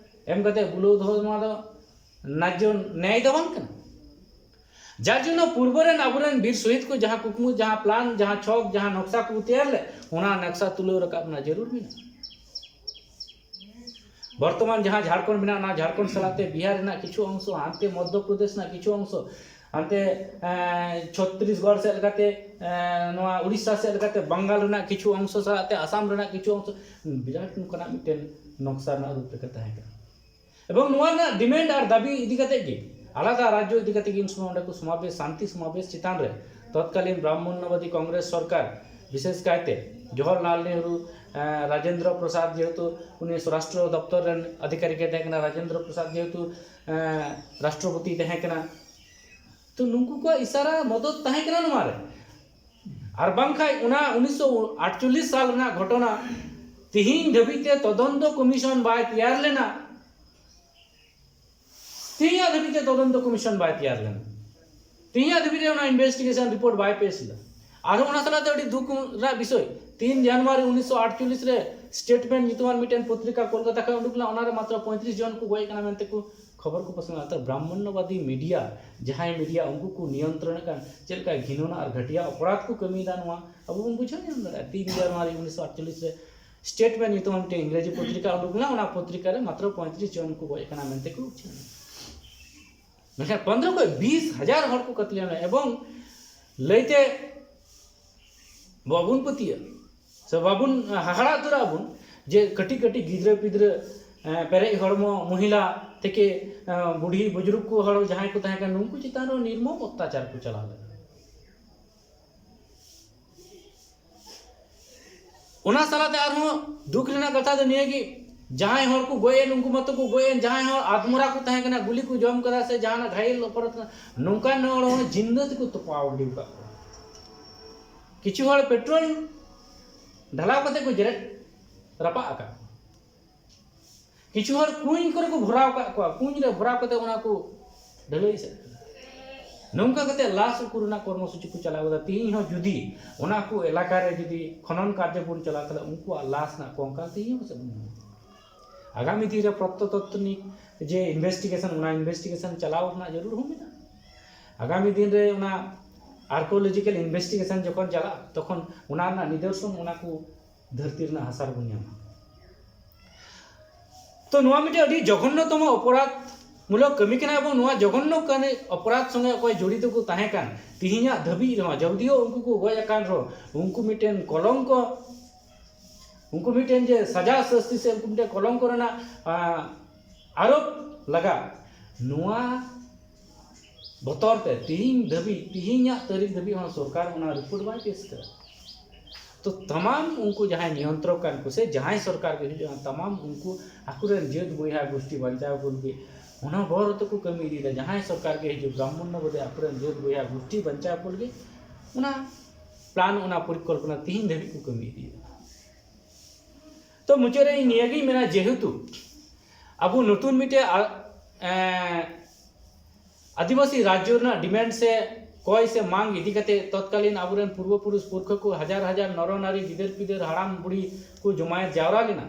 ᱮᱢ ᱠᱟᱛᱮ ᱵᱩᱞᱟᱹᱣ ᱫᱚᱦᱚ, ᱱᱚᱣᱟ ᱫᱚ ᱱᱟᱡᱽᱡᱚ ᱱᱮᱭ ᱫᱚ ᱵᱟᱝ ᱠᱟᱱᱟ᱾ ᱡᱟᱨ ᱡᱚᱱᱱᱚ ᱯᱩᱨᱵᱚ ᱨᱮᱱ ᱟᱵᱚᱨᱮᱱ ᱵᱤᱨ ᱥᱚᱦᱤᱫ ᱠᱚ ᱡᱟᱦᱟᱸ ᱠᱩᱠᱢᱩ, ᱡᱟᱦᱟᱸ ᱯᱞᱟᱱ, ᱡᱟᱦᱟᱸ ᱪᱷᱚᱠ, ᱡᱟᱦᱟᱸ ᱱᱚᱠᱥᱟ ᱠᱚ ᱛᱮᱭᱟᱨ ᱞᱮᱫ, ᱚᱱᱟ ᱱᱚᱠᱥᱟ ᱛᱩᱞᱟᱹᱣ ᱨᱟᱠᱟᱵ ᱨᱮᱱᱟᱜ ᱡᱟᱹᱨᱩᱲ ᱢᱮᱱᱟᱜᱼᱟ᱾ ᱵᱚᱨᱛᱚᱢᱟᱱ ᱡᱟᱦᱟᱸ ᱡᱷᱟᱲᱠᱷᱚᱸᱰ ᱢᱮᱱᱟᱜᱼᱟ, ᱚᱱᱟ ᱡᱷᱟᱲᱠᱷᱚᱸᱰ ᱥᱟᱞᱟᱜ ᱛᱮ ᱵᱤᱦᱟᱨ ᱨᱮᱱᱟᱜ ᱠᱤᱪᱷᱩ ᱚᱝᱥᱚ, ᱦᱟᱱᱛᱮ ᱢᱚᱫᱽᱫᱷᱚ ᱯᱨᱚᱫᱮᱥ ᱨᱮᱱᱟᱜ ᱠᱤᱪᱷᱩ ᱚᱝᱥᱚ, ᱦᱟᱱᱛᱮ, ᱮᱸ, ᱪᱷᱚᱛᱨᱤᱥᱜᱚᱲ ᱥᱮᱫ ᱞᱮᱠᱟᱛᱮ, ᱮᱸ, ᱱᱚᱣᱟ ᱩᱲᱤᱥᱥᱟ ᱥᱮᱫ ᱞᱮᱠᱟᱛᱮ ᱵᱟᱝᱜᱟᱞ ᱨᱮᱱᱟᱜ ᱠᱤᱪᱷᱩ ᱚᱝᱥᱚ ᱥᱟᱞᱟᱜ ᱛᱮ ᱟᱥᱟᱢ ᱨᱮᱱᱟᱜ ᱠᱤᱪᱷᱩ ᱚᱝᱥᱚ, ᱵᱤᱨᱟᱴ ᱱᱚᱝᱠᱟᱱᱟᱜ ᱢᱤᱫᱴᱮᱱ ᱱᱚᱠᱥᱟ ᱨᱮᱱᱟᱜ ᱨᱩᱯ ᱨᱮᱠᱷᱟ ᱛᱟᱦᱮᱸ ᱠᱟᱱᱟ᱾ ᱮᱵᱚᱝ ᱱᱚᱣᱟ ᱨᱮᱱᱟᱜ ᱰᱤᱢᱮᱱᱰ ᱟᱨ ᱫᱟᱹᱵᱤ ᱤᱫᱤ ᱠᱟᱛᱮ ᱜᱮ ᱟᱞᱟᱫᱟ ᱨᱟᱡᱽᱡᱚ ᱤᱫᱤ ᱠᱟᱛᱮ ᱜᱮ ᱩᱱ ᱥᱚᱢᱚᱭ ᱚᱸᱰᱮ ᱠᱚ ᱥᱚᱢᱟᱵᱮᱥ, ᱥᱟᱱᱛᱤ ᱥᱚᱢᱟᱵᱮᱥ ᱪᱮᱛᱟᱱ ᱨᱮ ᱛᱚᱛᱠᱟᱞᱤᱱ ᱵᱨᱟᱦᱢᱚᱱᱱᱚᱵᱟᱫᱤ ᱠᱚᱝᱜᱨᱮᱥ ᱥᱚᱨᱠᱟᱨ, ᱵᱤᱥᱮᱥ ᱠᱟᱭᱛᱮ ᱡᱚᱣᱟᱦᱚᱨᱞᱟᱞ ᱱᱮᱦᱨᱩ, ᱮᱸ, ᱨᱟᱡᱮᱱᱫᱨᱚ ᱯᱨᱚᱥᱟᱫᱽ ᱡᱮᱦᱮᱛᱩ ᱩᱱᱤ ᱥᱚᱨᱟᱥᱴᱨᱚ ᱫᱚᱯᱛᱚᱨ ᱨᱮᱱ ᱚᱫᱷᱤᱠᱟᱨᱤ ᱜᱮ ᱛᱟᱦᱮᱸ ᱠᱟᱱᱟ, ᱨᱟᱡᱮᱱᱫᱨᱚ ᱯᱨᱚᱥᱟᱫᱽ ᱡᱮᱦᱮᱛᱩ, ᱮᱸ, ᱨᱟᱥᱴᱨᱚᱯᱚᱛᱤ ᱛᱟᱦᱮᱸ ᱠᱟᱱᱟ, ᱛᱚ ᱱᱩᱠᱩ ᱠᱚᱣᱟᱜ ᱤᱥᱟᱨᱟ ᱢᱚᱫᱚᱛ ᱛᱟᱦᱮᱸ ᱠᱟᱱᱟ ᱱᱚᱣᱟ ᱨᱮ᱾ ᱟᱨ ᱵᱟᱝᱠᱷᱟᱡ ᱚᱱᱟ ᱩᱱᱤᱥᱥᱚ ᱟᱴᱪᱚᱞᱞᱤᱥ ᱥᱟᱞ ᱨᱮᱱᱟᱜ ᱜᱷᱚᱴᱚᱱᱟ ᱛᱤᱦᱤᱧ ᱫᱷᱟᱹᱵᱤᱡ ᱛᱮ ᱛᱚᱫᱚᱱᱛᱚ ᱠᱚᱢᱤᱥᱚᱱ ᱵᱟᱭ ᱛᱮᱭᱟᱨ ᱞᱮᱱᱟ᱾ ᱛᱤᱦᱤᱧᱟᱜ ᱫᱷᱟᱹᱵᱤᱡ ᱛᱮ ᱛᱚᱫᱚᱱᱛᱚ ᱠᱚᱢᱤᱥᱚᱱ ᱵᱟᱭ ᱛᱮᱭᱟᱨ ᱞᱮᱱᱟ᱾ ᱛᱤᱦᱤᱧᱟᱜ ᱫᱷᱟᱹᱵᱤᱡ ᱨᱮ ᱚᱱᱟ ᱤᱱᱵᱷᱮᱥᱴᱤᱜᱮᱥᱚᱱ ᱨᱤᱯᱳᱨᱴ ᱵᱟᱭ ᱯᱮᱥ ᱞᱮᱫᱟ᱾ ᱟᱨᱦᱚᱸ ᱚᱱᱟ ᱥᱟᱞᱟᱜ ᱛᱮ ᱟᱹᱰᱤ ᱫᱩᱠ ᱨᱮᱱᱟᱜ ᱵᱤᱥᱚᱭ, ᱛᱤᱱ ᱡᱟᱱᱩᱣᱟᱨᱤ ᱩᱱᱤᱥᱥᱚ ᱟᱴᱪᱚᱞᱞᱤᱥ ᱨᱮ ᱥᱴᱮᱴᱢᱮᱱᱴ ᱧᱩᱛᱩᱢᱟᱱ ᱢᱤᱫᱴᱮᱱ ᱯᱚᱛᱨᱤᱠᱟ ᱠᱳᱞᱠᱟᱛᱟ ᱠᱷᱚᱱ ᱩᱰᱩᱠ ᱞᱮᱱᱟ, ᱚᱱᱟ ᱨᱮ ᱢᱟᱛᱨᱚ ᱯᱚᱸᱭᱛᱨᱤᱥ ᱡᱚᱱ ᱠᱚ ᱜᱚᱡ ᱠᱟᱱᱟ ᱢᱮᱱᱛᱮ ᱠᱚ ᱠᱷᱚᱵᱚᱨ ᱠᱚ ᱯᱟᱥᱱᱟᱣ ᱮᱫᱟ᱾ ᱵᱨᱟᱦᱢᱚᱱᱱᱚᱵᱟᱫᱤ ᱢᱤᱰᱤᱭᱟ, ᱡᱟᱦᱟᱸᱭ ᱢᱤᱰᱤᱭᱟ, ᱩᱱᱠᱩ ᱠᱚ ᱱᱤᱭᱚᱱᱛᱨᱚᱱᱮᱫ ᱠᱟᱱ ᱪᱮᱫ ᱞᱮᱠᱟ ᱜᱷᱤᱱᱚᱱᱟ ᱟᱨ ᱜᱷᱟᱹᱴᱤᱭᱟ ᱚᱯᱚᱨᱟᱫᱷ ᱠᱚ ᱠᱟᱹᱢᱤᱭᱮᱫᱟ, ᱱᱚᱣᱟ ᱟᱵᱚ ᱵᱚᱱ ᱵᱩᱡᱷᱟᱹᱣ ᱧᱟᱢ ᱫᱟᱲᱮᱭᱟᱜᱼᱟ᱾ ᱛᱤᱱ ᱡᱟᱱᱩᱣᱟᱨᱤ ᱩᱱᱤᱥᱥᱚ ᱟᱴᱪᱚᱞᱞᱤᱥ ᱨᱮ ᱥᱴᱮᱴᱢᱮᱱᱴ ᱧᱩᱛᱩᱢᱟᱱ ᱢᱤᱫᱴᱮᱱ ᱤᱝᱨᱮᱡᱤ ᱯᱚᱛᱨᱤᱠᱟ ᱩᱰᱩᱠ ᱞᱮᱱᱟ, ᱚᱱᱟ ᱯᱚᱛᱨᱤᱠᱟ ᱨᱮ ᱢᱟᱛᱨᱚ ᱯᱚᱸᱭᱛᱨᱤᱥ ᱡᱚᱱ ᱠᱚ ᱜᱚᱡ ᱟᱠᱟᱱᱟ ᱢᱮᱱᱛᱮ ᱠᱚ ᱩᱪᱷᱟᱹᱱ ᱞᱮᱱᱟ᱾ ᱢᱮᱱᱠᱷᱟᱱ ᱯᱚᱱᱨᱚ ᱠᱷᱚᱱ ᱵᱤᱥ ᱦᱟᱡᱟᱨ ᱦᱚᱲ ᱠᱚ ᱠᱟᱛᱞᱮ ᱞᱮᱱᱟ᱾ ᱮᱵᱚᱝ ᱞᱟᱹᱭᱛᱮ ᱵᱟᱵᱚᱱ ᱯᱟᱹᱛᱭᱟᱹᱜ, ᱛᱚ ᱵᱟᱵᱚᱱ ᱦᱟᱦᱟᱲᱟ ᱩᱛᱟᱹᱨᱚᱜ ᱟᱵᱚᱱ ᱡᱮ ᱠᱟᱹᱴᱤᱡ ᱠᱟᱹᱴᱤᱡ ᱜᱤᱫᱽᱨᱟᱹ ᱯᱤᱫᱽᱨᱟᱹ, ᱮᱸ, ᱯᱮᱨᱮᱡ ᱦᱚᱲᱢᱚ ᱢᱚᱦᱤᱞᱟ ᱛᱷᱮᱠᱮ, ᱮᱸ, ᱵᱩᱰᱷᱤ ᱵᱩᱡᱩᱨᱜ ᱠᱚ ᱦᱚᱲ ᱡᱟᱦᱟᱸᱭ ᱠᱚ ᱛᱟᱦᱮᱸ ᱠᱟᱱᱟ, ᱱᱩᱠᱩ ᱪᱮᱛᱟᱱ ᱨᱮ ᱱᱤᱨᱢᱚᱢ ᱚᱛᱛᱟᱪᱟᱨ ᱠᱚ ᱪᱟᱞᱟᱣ ᱞᱮᱫᱟ᱾ ᱚᱱᱟ ᱥᱟᱞᱟᱛᱮ ᱟᱨᱦᱚᱸ ᱫᱩᱠ ᱨᱮᱱᱟᱜ ᱠᱟᱛᱷᱟ ᱫᱚ ᱱᱤᱭᱟᱹ ᱜᱮ, ᱡᱟᱦᱟᱸᱭ ᱦᱚᱲ ᱠᱚ ᱜᱚᱡ ᱮᱱ, ᱩᱱᱠᱩ ᱢᱟᱛᱚ ᱠᱚ ᱜᱚᱡ ᱮᱱ, ᱡᱟᱦᱟᱸᱭ ᱦᱚᱲ ᱟᱫᱢᱚᱨᱟ ᱠᱚ ᱛᱟᱦᱮᱸ ᱠᱟᱱᱟ, ᱜᱩᱞᱤ ᱠᱚ ᱡᱚᱢ ᱠᱟᱫᱟ ᱥᱮ ᱡᱟᱦᱟᱱᱟᱜ ᱜᱷᱟᱭᱮᱞ ᱚᱯᱚᱨᱟᱫ ᱠᱟᱱᱟ, ᱱᱚᱝᱠᱟᱱ ᱦᱚᱲ ᱦᱚᱸ ᱡᱤᱱᱫᱟᱹ ᱛᱮᱠᱚ ᱛᱚᱯᱟᱣ ᱜᱤᱰᱤ ᱟᱠᱟᱫ ᱠᱚᱣᱟ᱾ ᱠᱤᱪᱷᱩ ᱦᱚᱲ ᱯᱮᱴᱨᱳᱞ ᱰᱷᱟᱞᱟᱣ ᱠᱟᱛᱮ ᱠᱚ ᱡᱮᱨᱮᱫ ᱨᱟᱯᱟᱜ ᱟᱠᱟᱫ ᱠᱚᱣᱟ᱾ ᱠᱤᱪᱷᱩ ᱦᱚᱲ ᱠᱩᱧ ᱠᱚᱨᱮ ᱠᱚ ᱵᱷᱚᱨᱟᱣ ᱠᱟᱜ ᱠᱚᱣᱟ, ᱠᱩᱧ ᱨᱮ ᱵᱷᱚᱨᱟᱣ ᱠᱟᱛᱮ ᱚᱱᱟ ᱠᱚ ᱰᱷᱟᱹᱞᱟᱹᱭ ᱥᱮᱫ ᱠᱟᱫᱟ᱾ ᱱᱚᱝᱠᱟ ᱠᱟᱛᱮ ᱞᱟᱥ ᱩᱠᱩ ᱨᱮᱱᱟᱜ ᱠᱚᱨᱢᱚᱥᱩᱪᱤ ᱠᱚ ᱪᱟᱞᱟᱣ ᱠᱟᱫᱟ᱾ ᱛᱤᱦᱤᱧ ᱦᱚᱸ ᱡᱩᱫᱤ ᱚᱱᱟ ᱠᱚ ᱮᱞᱟᱠᱟ ᱨᱮ ᱡᱩᱫᱤ ᱠᱷᱚᱱᱚᱱ ᱠᱟᱨᱡᱚ ᱵᱚᱱ ᱪᱟᱞᱟᱣ, ᱛᱟᱦᱞᱮ ᱩᱱᱠᱩᱣᱟᱜ ᱞᱟᱥ ᱨᱮᱱᱟᱜ ᱠᱚᱝᱠᱟᱞ ᱛᱤᱦᱤᱧ ᱦᱚᱸ ᱯᱟᱥᱮᱡ ᱵᱚᱱ ᱧᱟᱢᱟ᱾ ᱟᱜᱟᱢᱤ ᱫᱤᱱ ᱨᱮ ᱯᱨᱚᱛᱛᱚᱛᱛᱱᱤᱠ ᱡᱮ ᱤᱱᱵᱷᱮᱥᱴᱤᱜᱮᱥᱚᱱ, ᱚᱱᱟ ᱤᱱᱵᱷᱮᱥᱴᱤᱜᱮᱥᱚᱱ ᱪᱟᱞᱟᱣ ᱨᱮᱱᱟᱜ ᱡᱟᱹᱨᱩᱲ ᱦᱚᱸ ᱢᱮᱱᱟᱜᱼᱟ᱾ ᱟᱜᱟᱢᱤ ᱫᱤᱱ ᱨᱮ ᱚᱱᱟ ᱟᱨᱠᱤᱭᱳᱞᱚᱡᱤᱠᱟᱞ ᱤᱱᱵᱷᱮᱥᱴᱤᱜᱮᱥᱚᱱ ᱡᱚᱠᱷᱚᱱ ᱪᱟᱞᱟᱜᱼᱟ, ᱛᱚᱠᱷᱚᱱ ᱚᱱᱟ ᱨᱮᱱᱟᱜ ᱱᱤᱫᱚᱨᱥᱚᱱ ᱚᱱᱟ ᱠᱚ ᱫᱷᱟᱹᱨᱛᱤ ᱨᱮᱱᱟᱜ ᱦᱟᱥᱟ ᱨᱮᱵᱚᱱ ᱧᱟᱢᱟ᱾ ᱛᱚ ᱱᱚᱣᱟ ᱢᱤᱫᱴᱮᱱ ᱟᱹᱰᱤ ᱡᱚᱜᱷᱚᱱᱱᱚᱛᱚᱢᱚ ᱚᱯᱚᱨᱟᱫᱷ ᱢᱩᱞᱚᱠ ᱠᱟᱹᱢᱤ ᱠᱟᱱᱟ, ᱮᱵᱚᱝ ᱱᱚᱣᱟ ᱡᱚᱜᱷᱚᱱᱱᱚ ᱠᱟᱹᱢᱤ ᱚᱯᱚᱨᱟᱫᱷ ᱥᱚᱸᱜᱮ ᱚᱠᱚᱭ ᱡᱚᱲᱤᱛᱚ ᱠᱚ ᱛᱟᱦᱮᱸ ᱠᱟᱱ, ᱛᱤᱦᱤᱧᱟᱜ ᱫᱷᱟᱹᱵᱤᱡ ᱨᱮᱦᱚᱸ, ᱡᱚᱫᱤᱭᱳ ᱩᱱᱠᱩ ᱠᱚ ᱜᱚᱡ ᱟᱠᱟᱱ ᱨᱮᱦᱚᱸ, ᱩᱱᱠᱩ ᱢᱤᱫᱴᱮᱱ ᱠᱚᱞᱚᱝᱠᱚ, ᱩᱱᱠᱩ ᱢᱤᱫᱴᱮᱱ ᱡᱮ ᱥᱟᱡᱟ ᱥᱟᱹᱥᱛᱤ ᱥᱮ ᱩᱱᱠᱩ ᱢᱤᱫᱴᱮᱱ ᱠᱚᱞᱚᱝᱠᱚ ᱨᱮᱱᱟᱜ, ᱟᱸ, ᱟᱨᱳᱯ ᱞᱟᱜᱟ, ᱱᱚᱣᱟ ᱵᱚᱛᱚᱨ ᱛᱮ ᱛᱤᱦᱤᱧ ᱫᱷᱟᱹᱵᱤᱡ, ᱛᱤᱦᱤᱧᱟᱜ ᱛᱟᱹᱨᱤᱠᱷ ᱫᱷᱟᱹᱵᱤᱡ ᱦᱚᱸ ᱥᱚᱨᱠᱟᱨ ᱚᱱᱟ ᱨᱤᱯᱳᱨᱴ ᱵᱟᱭ ᱯᱮᱥ ᱠᱟᱫᱟ᱾ ᱛᱚ ᱛᱟᱢᱟᱢ ᱩᱱᱠᱩ ᱡᱟᱦᱟᱸᱭ ᱱᱤᱭᱚᱱᱛᱨᱚᱠ ᱠᱟᱱ ᱠᱚ ᱥᱮ ᱡᱟᱦᱟᱸᱭ ᱥᱚᱨᱠᱟᱨ ᱜᱮ ᱦᱤᱡᱩᱜᱼᱟ, ᱛᱟᱢᱟᱢ ᱩᱱᱠᱩ ᱟᱠᱚᱨᱮᱱ ᱡᱟᱹᱛ ᱵᱚᱭᱦᱟ ᱜᱩᱥᱴᱤ ᱵᱟᱧᱪᱟᱣ ᱠᱚ ᱞᱟᱹᱜᱤᱫ ᱚᱱᱟ ᱵᱚᱨ ᱛᱮᱠᱚ ᱠᱟᱹᱢᱤ ᱤᱫᱤᱭᱮᱫᱟ᱾ ᱡᱟᱦᱟᱸᱭ ᱥᱚᱨᱠᱟᱨ ᱜᱮ ᱦᱤᱡᱩᱜ, ᱵᱨᱟᱦᱢᱚᱱ ᱵᱟᱫᱮ ᱟᱠᱚᱨᱮᱱ ᱡᱟᱹᱛ ᱵᱚᱭᱦᱟ ᱜᱩᱥᱴᱤ ᱵᱟᱧᱪᱟᱣ ᱠᱚ ᱞᱟᱹᱜᱤᱫ ᱚᱱᱟ ᱯᱞᱟᱱ, ᱚᱱᱟ ᱯᱚᱨᱤᱠᱚᱞᱯᱚᱱᱟ ᱛᱤᱦᱤᱧ ᱫᱷᱟᱹᱵᱤᱡ ᱠᱚ ᱠᱟᱹᱢᱤ ᱤᱫᱤᱭᱮᱫᱟ᱾ ᱛᱚ ᱢᱩᱪᱟᱹᱫ ᱨᱮ ᱤᱧ ᱱᱤᱭᱟᱹᱜᱤᱧ ᱢᱮᱱᱟ, ᱡᱮᱦᱮᱛᱩ ᱟᱵᱚ ᱱᱚᱛᱩᱱ ᱢᱤᱫᱴᱮᱡ ᱟ-, ᱮᱸ, ᱟᱹᱫᱤᱵᱟᱹᱥᱤ ᱨᱟᱡᱽᱡᱚ ᱨᱮᱱᱟᱜ ᱰᱤᱢᱮᱱᱰ ᱥᱮ ᱠᱚᱭ ᱥᱮ ᱢᱟᱝ ᱤᱫᱤ ᱠᱟᱛᱮ ᱛᱚᱛᱠᱟᱞᱤᱱ ᱟᱵᱚᱨᱮᱱ ᱯᱩᱨᱵᱚ ᱯᱩᱨᱩᱥ ᱯᱩᱨᱠᱷᱟᱹ ᱠᱚ ᱦᱟᱡᱟᱨ ᱦᱟᱡᱟᱨ ᱱᱚᱨᱚ ᱱᱟᱨᱤ ᱜᱤᱫᱟᱹᱨ ᱯᱤᱫᱟᱹᱨ ᱦᱟᱲᱟᱢ ᱵᱩᱲᱦᱤ ᱠᱚ ᱡᱚᱢᱟᱭᱮᱛ ᱡᱟᱣᱨᱟ ᱞᱮᱱᱟ,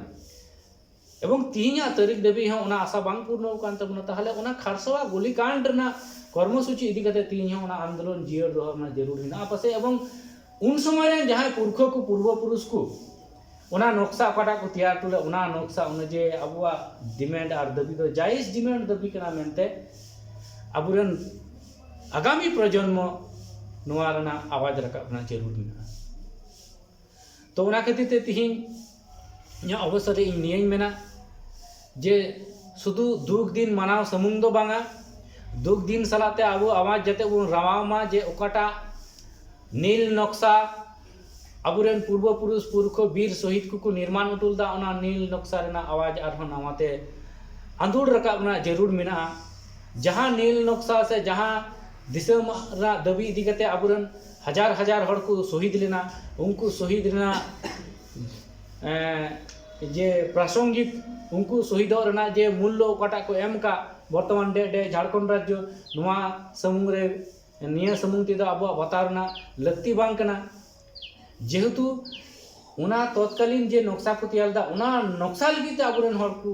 ᱮᱵᱚᱝ ᱛᱤᱦᱤᱧᱟᱜ ᱛᱟᱹᱨᱤᱠᱷ ᱫᱷᱟᱹᱵᱤᱡ ᱦᱚᱸ ᱚᱱᱟ ᱟᱥᱟ ᱵᱟᱝ ᱯᱩᱨᱱᱚ ᱟᱠᱟᱱ ᱛᱟᱵᱚᱱᱟ, ᱛᱟᱦᱞᱮ ᱚᱱᱟ ᱠᱷᱟᱨᱥᱚᱣᱟ ᱜᱩᱞᱤᱠᱟᱱᱰ ᱨᱮᱱᱟᱜ ᱠᱚᱨᱢᱚᱥᱩᱪᱤ ᱤᱫᱤ ᱠᱟᱛᱮ ᱛᱤᱦᱤᱧ ᱦᱚᱸ ᱚᱱᱟ ᱟᱱᱫᱳᱞᱚᱱ ᱡᱤᱭᱟᱹᱲ ᱫᱚᱦᱚ ᱨᱮᱱᱟᱜ ᱡᱟᱹᱨᱩᱲ ᱢᱮᱱᱟᱜᱼᱟ ᱯᱟᱥᱮᱡ, ᱮᱵᱚᱝ ᱩᱱ ᱥᱚᱢᱚᱭ ᱨᱮᱱ ᱡᱟᱦᱟᱸᱭ ᱯᱩᱨᱠᱷᱟᱹ ᱠᱚ, ᱯᱩᱨᱵᱚ ᱯᱩᱨᱩᱥ ᱠᱚ, ᱚᱱᱟ ᱱᱚᱠᱥᱟ ᱚᱠᱟᱴᱟᱜ ᱠᱚ ᱛᱮᱭᱟᱨ ᱦᱚᱴᱚ ᱞᱮᱫ, ᱚᱱᱟ ᱱᱚᱠᱥᱟ ᱚᱱᱩᱡᱟᱭᱤ ᱟᱵᱚᱣᱟᱜ ᱰᱤᱢᱮᱱᱰ ᱟᱨ ᱫᱟᱹᱵᱤ ᱫᱚ ᱡᱟᱭᱤᱡ ᱰᱤᱢᱮᱱᱰ ᱫᱟᱹᱵᱤ ᱠᱟᱱᱟ ᱢᱮᱱᱛᱮ ᱟᱵᱚᱨᱮᱱ ᱟᱜᱟᱢᱤ ᱯᱨᱚᱡᱚᱱᱢᱚ ᱱᱚᱣᱟ ᱨᱮᱱᱟᱜ ᱟᱣᱟᱡᱽ ᱨᱟᱠᱟᱵ ᱨᱮᱱᱟᱜ ᱡᱟᱹᱨᱩᱲ ᱢᱮᱱᱟᱜᱼᱟ᱾ ᱛᱚ ᱚᱱᱟ ᱠᱷᱟᱹᱛᱤᱨ ᱛᱮ ᱛᱤᱦᱤᱧ ᱤᱧᱟᱹᱜ ᱚᱵᱚᱥᱚᱨ ᱨᱮ ᱤᱧ ᱱᱤᱭᱟᱹᱧ ᱢᱮᱱᱟ ᱡᱮ ᱥᱩᱫᱷᱩ ᱫᱩᱠ ᱫᱤᱱ ᱢᱟᱱᱟᱣ ᱥᱩᱢᱩᱝ ᱫᱚ ᱵᱟᱝᱟ, ᱫᱩᱠ ᱫᱤᱱ ᱥᱟᱞᱟᱜ ᱛᱮ ᱟᱵᱚ ᱟᱣᱟᱡ ᱡᱟᱛᱮ ᱵᱚᱱ ᱨᱟᱣᱟᱣ ᱢᱟ ᱡᱮ ᱚᱠᱟᱴᱟᱜ ᱱᱤᱞ ᱱᱚᱠᱥᱟ ᱟᱵᱚᱨᱮᱱ ᱯᱩᱨᱵᱚ ᱯᱩᱨᱩᱥ ᱯᱩᱨᱠᱷᱚ ᱵᱤᱨ ᱥᱚᱦᱤᱫ ᱠᱚᱠᱚ ᱱᱤᱨᱢᱟᱱ ᱦᱚᱴᱚ ᱞᱮᱫᱟ, ᱚᱱᱟ ᱱᱤᱞ ᱱᱚᱠᱥᱟ ᱨᱮᱱᱟᱜ ᱟᱣᱟᱡ ᱟᱨᱦᱚᱸ ᱱᱟᱣᱟ ᱛᱮ ᱟᱸᱫᱳᱲ ᱨᱟᱠᱟᱵ ᱨᱮᱱᱟᱜ ᱡᱟᱹᱨᱩᱲ ᱢᱮᱱᱟᱜᱼᱟ᱾ ᱡᱟᱦᱟᱸ ᱱᱤᱞ ᱱᱚᱠᱥᱟ ᱥᱮ ᱡᱟᱦᱟᱸ ᱫᱤᱥᱚᱢ ᱨᱮᱱᱟᱜ ᱫᱟᱹᱵᱤ ᱤᱫᱤ ᱠᱟᱛᱮ ᱟᱵᱚᱨᱮᱱ ᱦᱟᱡᱟᱨ ᱦᱟᱡᱟᱨ ᱦᱚᱲ ᱠᱚ ᱥᱚᱦᱤᱫ ᱞᱮᱱᱟ, ᱩᱱᱠᱩ ᱥᱚᱦᱤᱫ ᱨᱮᱱᱟᱜ ᱮᱸ, ᱡᱮ ᱯᱨᱟᱥᱚᱝᱜᱤᱠ, ᱩᱱᱠᱩ ᱥᱚᱦᱤᱫᱚᱜ ᱨᱮᱱᱟᱜ ᱡᱮ ᱢᱩᱞᱞᱚ ᱚᱠᱟᱴᱟᱜ ᱠᱚ ᱮᱢ ᱠᱟᱜ, ᱵᱚᱨᱛᱚᱢᱟᱱ ᱰᱮ ᱰᱮ ᱡᱷᱟᱲᱠᱷᱚᱸᱰ ᱨᱟᱡᱽᱡᱚ ᱱᱚᱣᱟ ᱥᱩᱢᱩᱝ ᱨᱮ, ᱱᱤᱭᱟᱹ ᱥᱩᱢᱩᱝ ᱛᱮᱫᱚ ᱟᱵᱚᱣᱟᱜ ᱵᱟᱛᱟᱣ ᱨᱮᱱᱟᱜ ᱞᱟᱹᱠᱛᱤ ᱵᱟᱝ ᱠᱟᱱᱟ᱾ ᱡᱮᱦᱮᱛᱩ ᱚᱱᱟ ᱛᱚᱛᱠᱟᱞᱤᱱ ᱡᱮ ᱱᱚᱠᱥᱟ ᱠᱚ ᱛᱮᱭᱟᱨ ᱞᱮᱫᱟ, ᱚᱱᱟ ᱱᱚᱠᱥᱟ ᱞᱟᱹᱜᱤᱫ ᱛᱮ ᱟᱵᱚᱨᱮᱱ ᱦᱚᱲ ᱠᱚ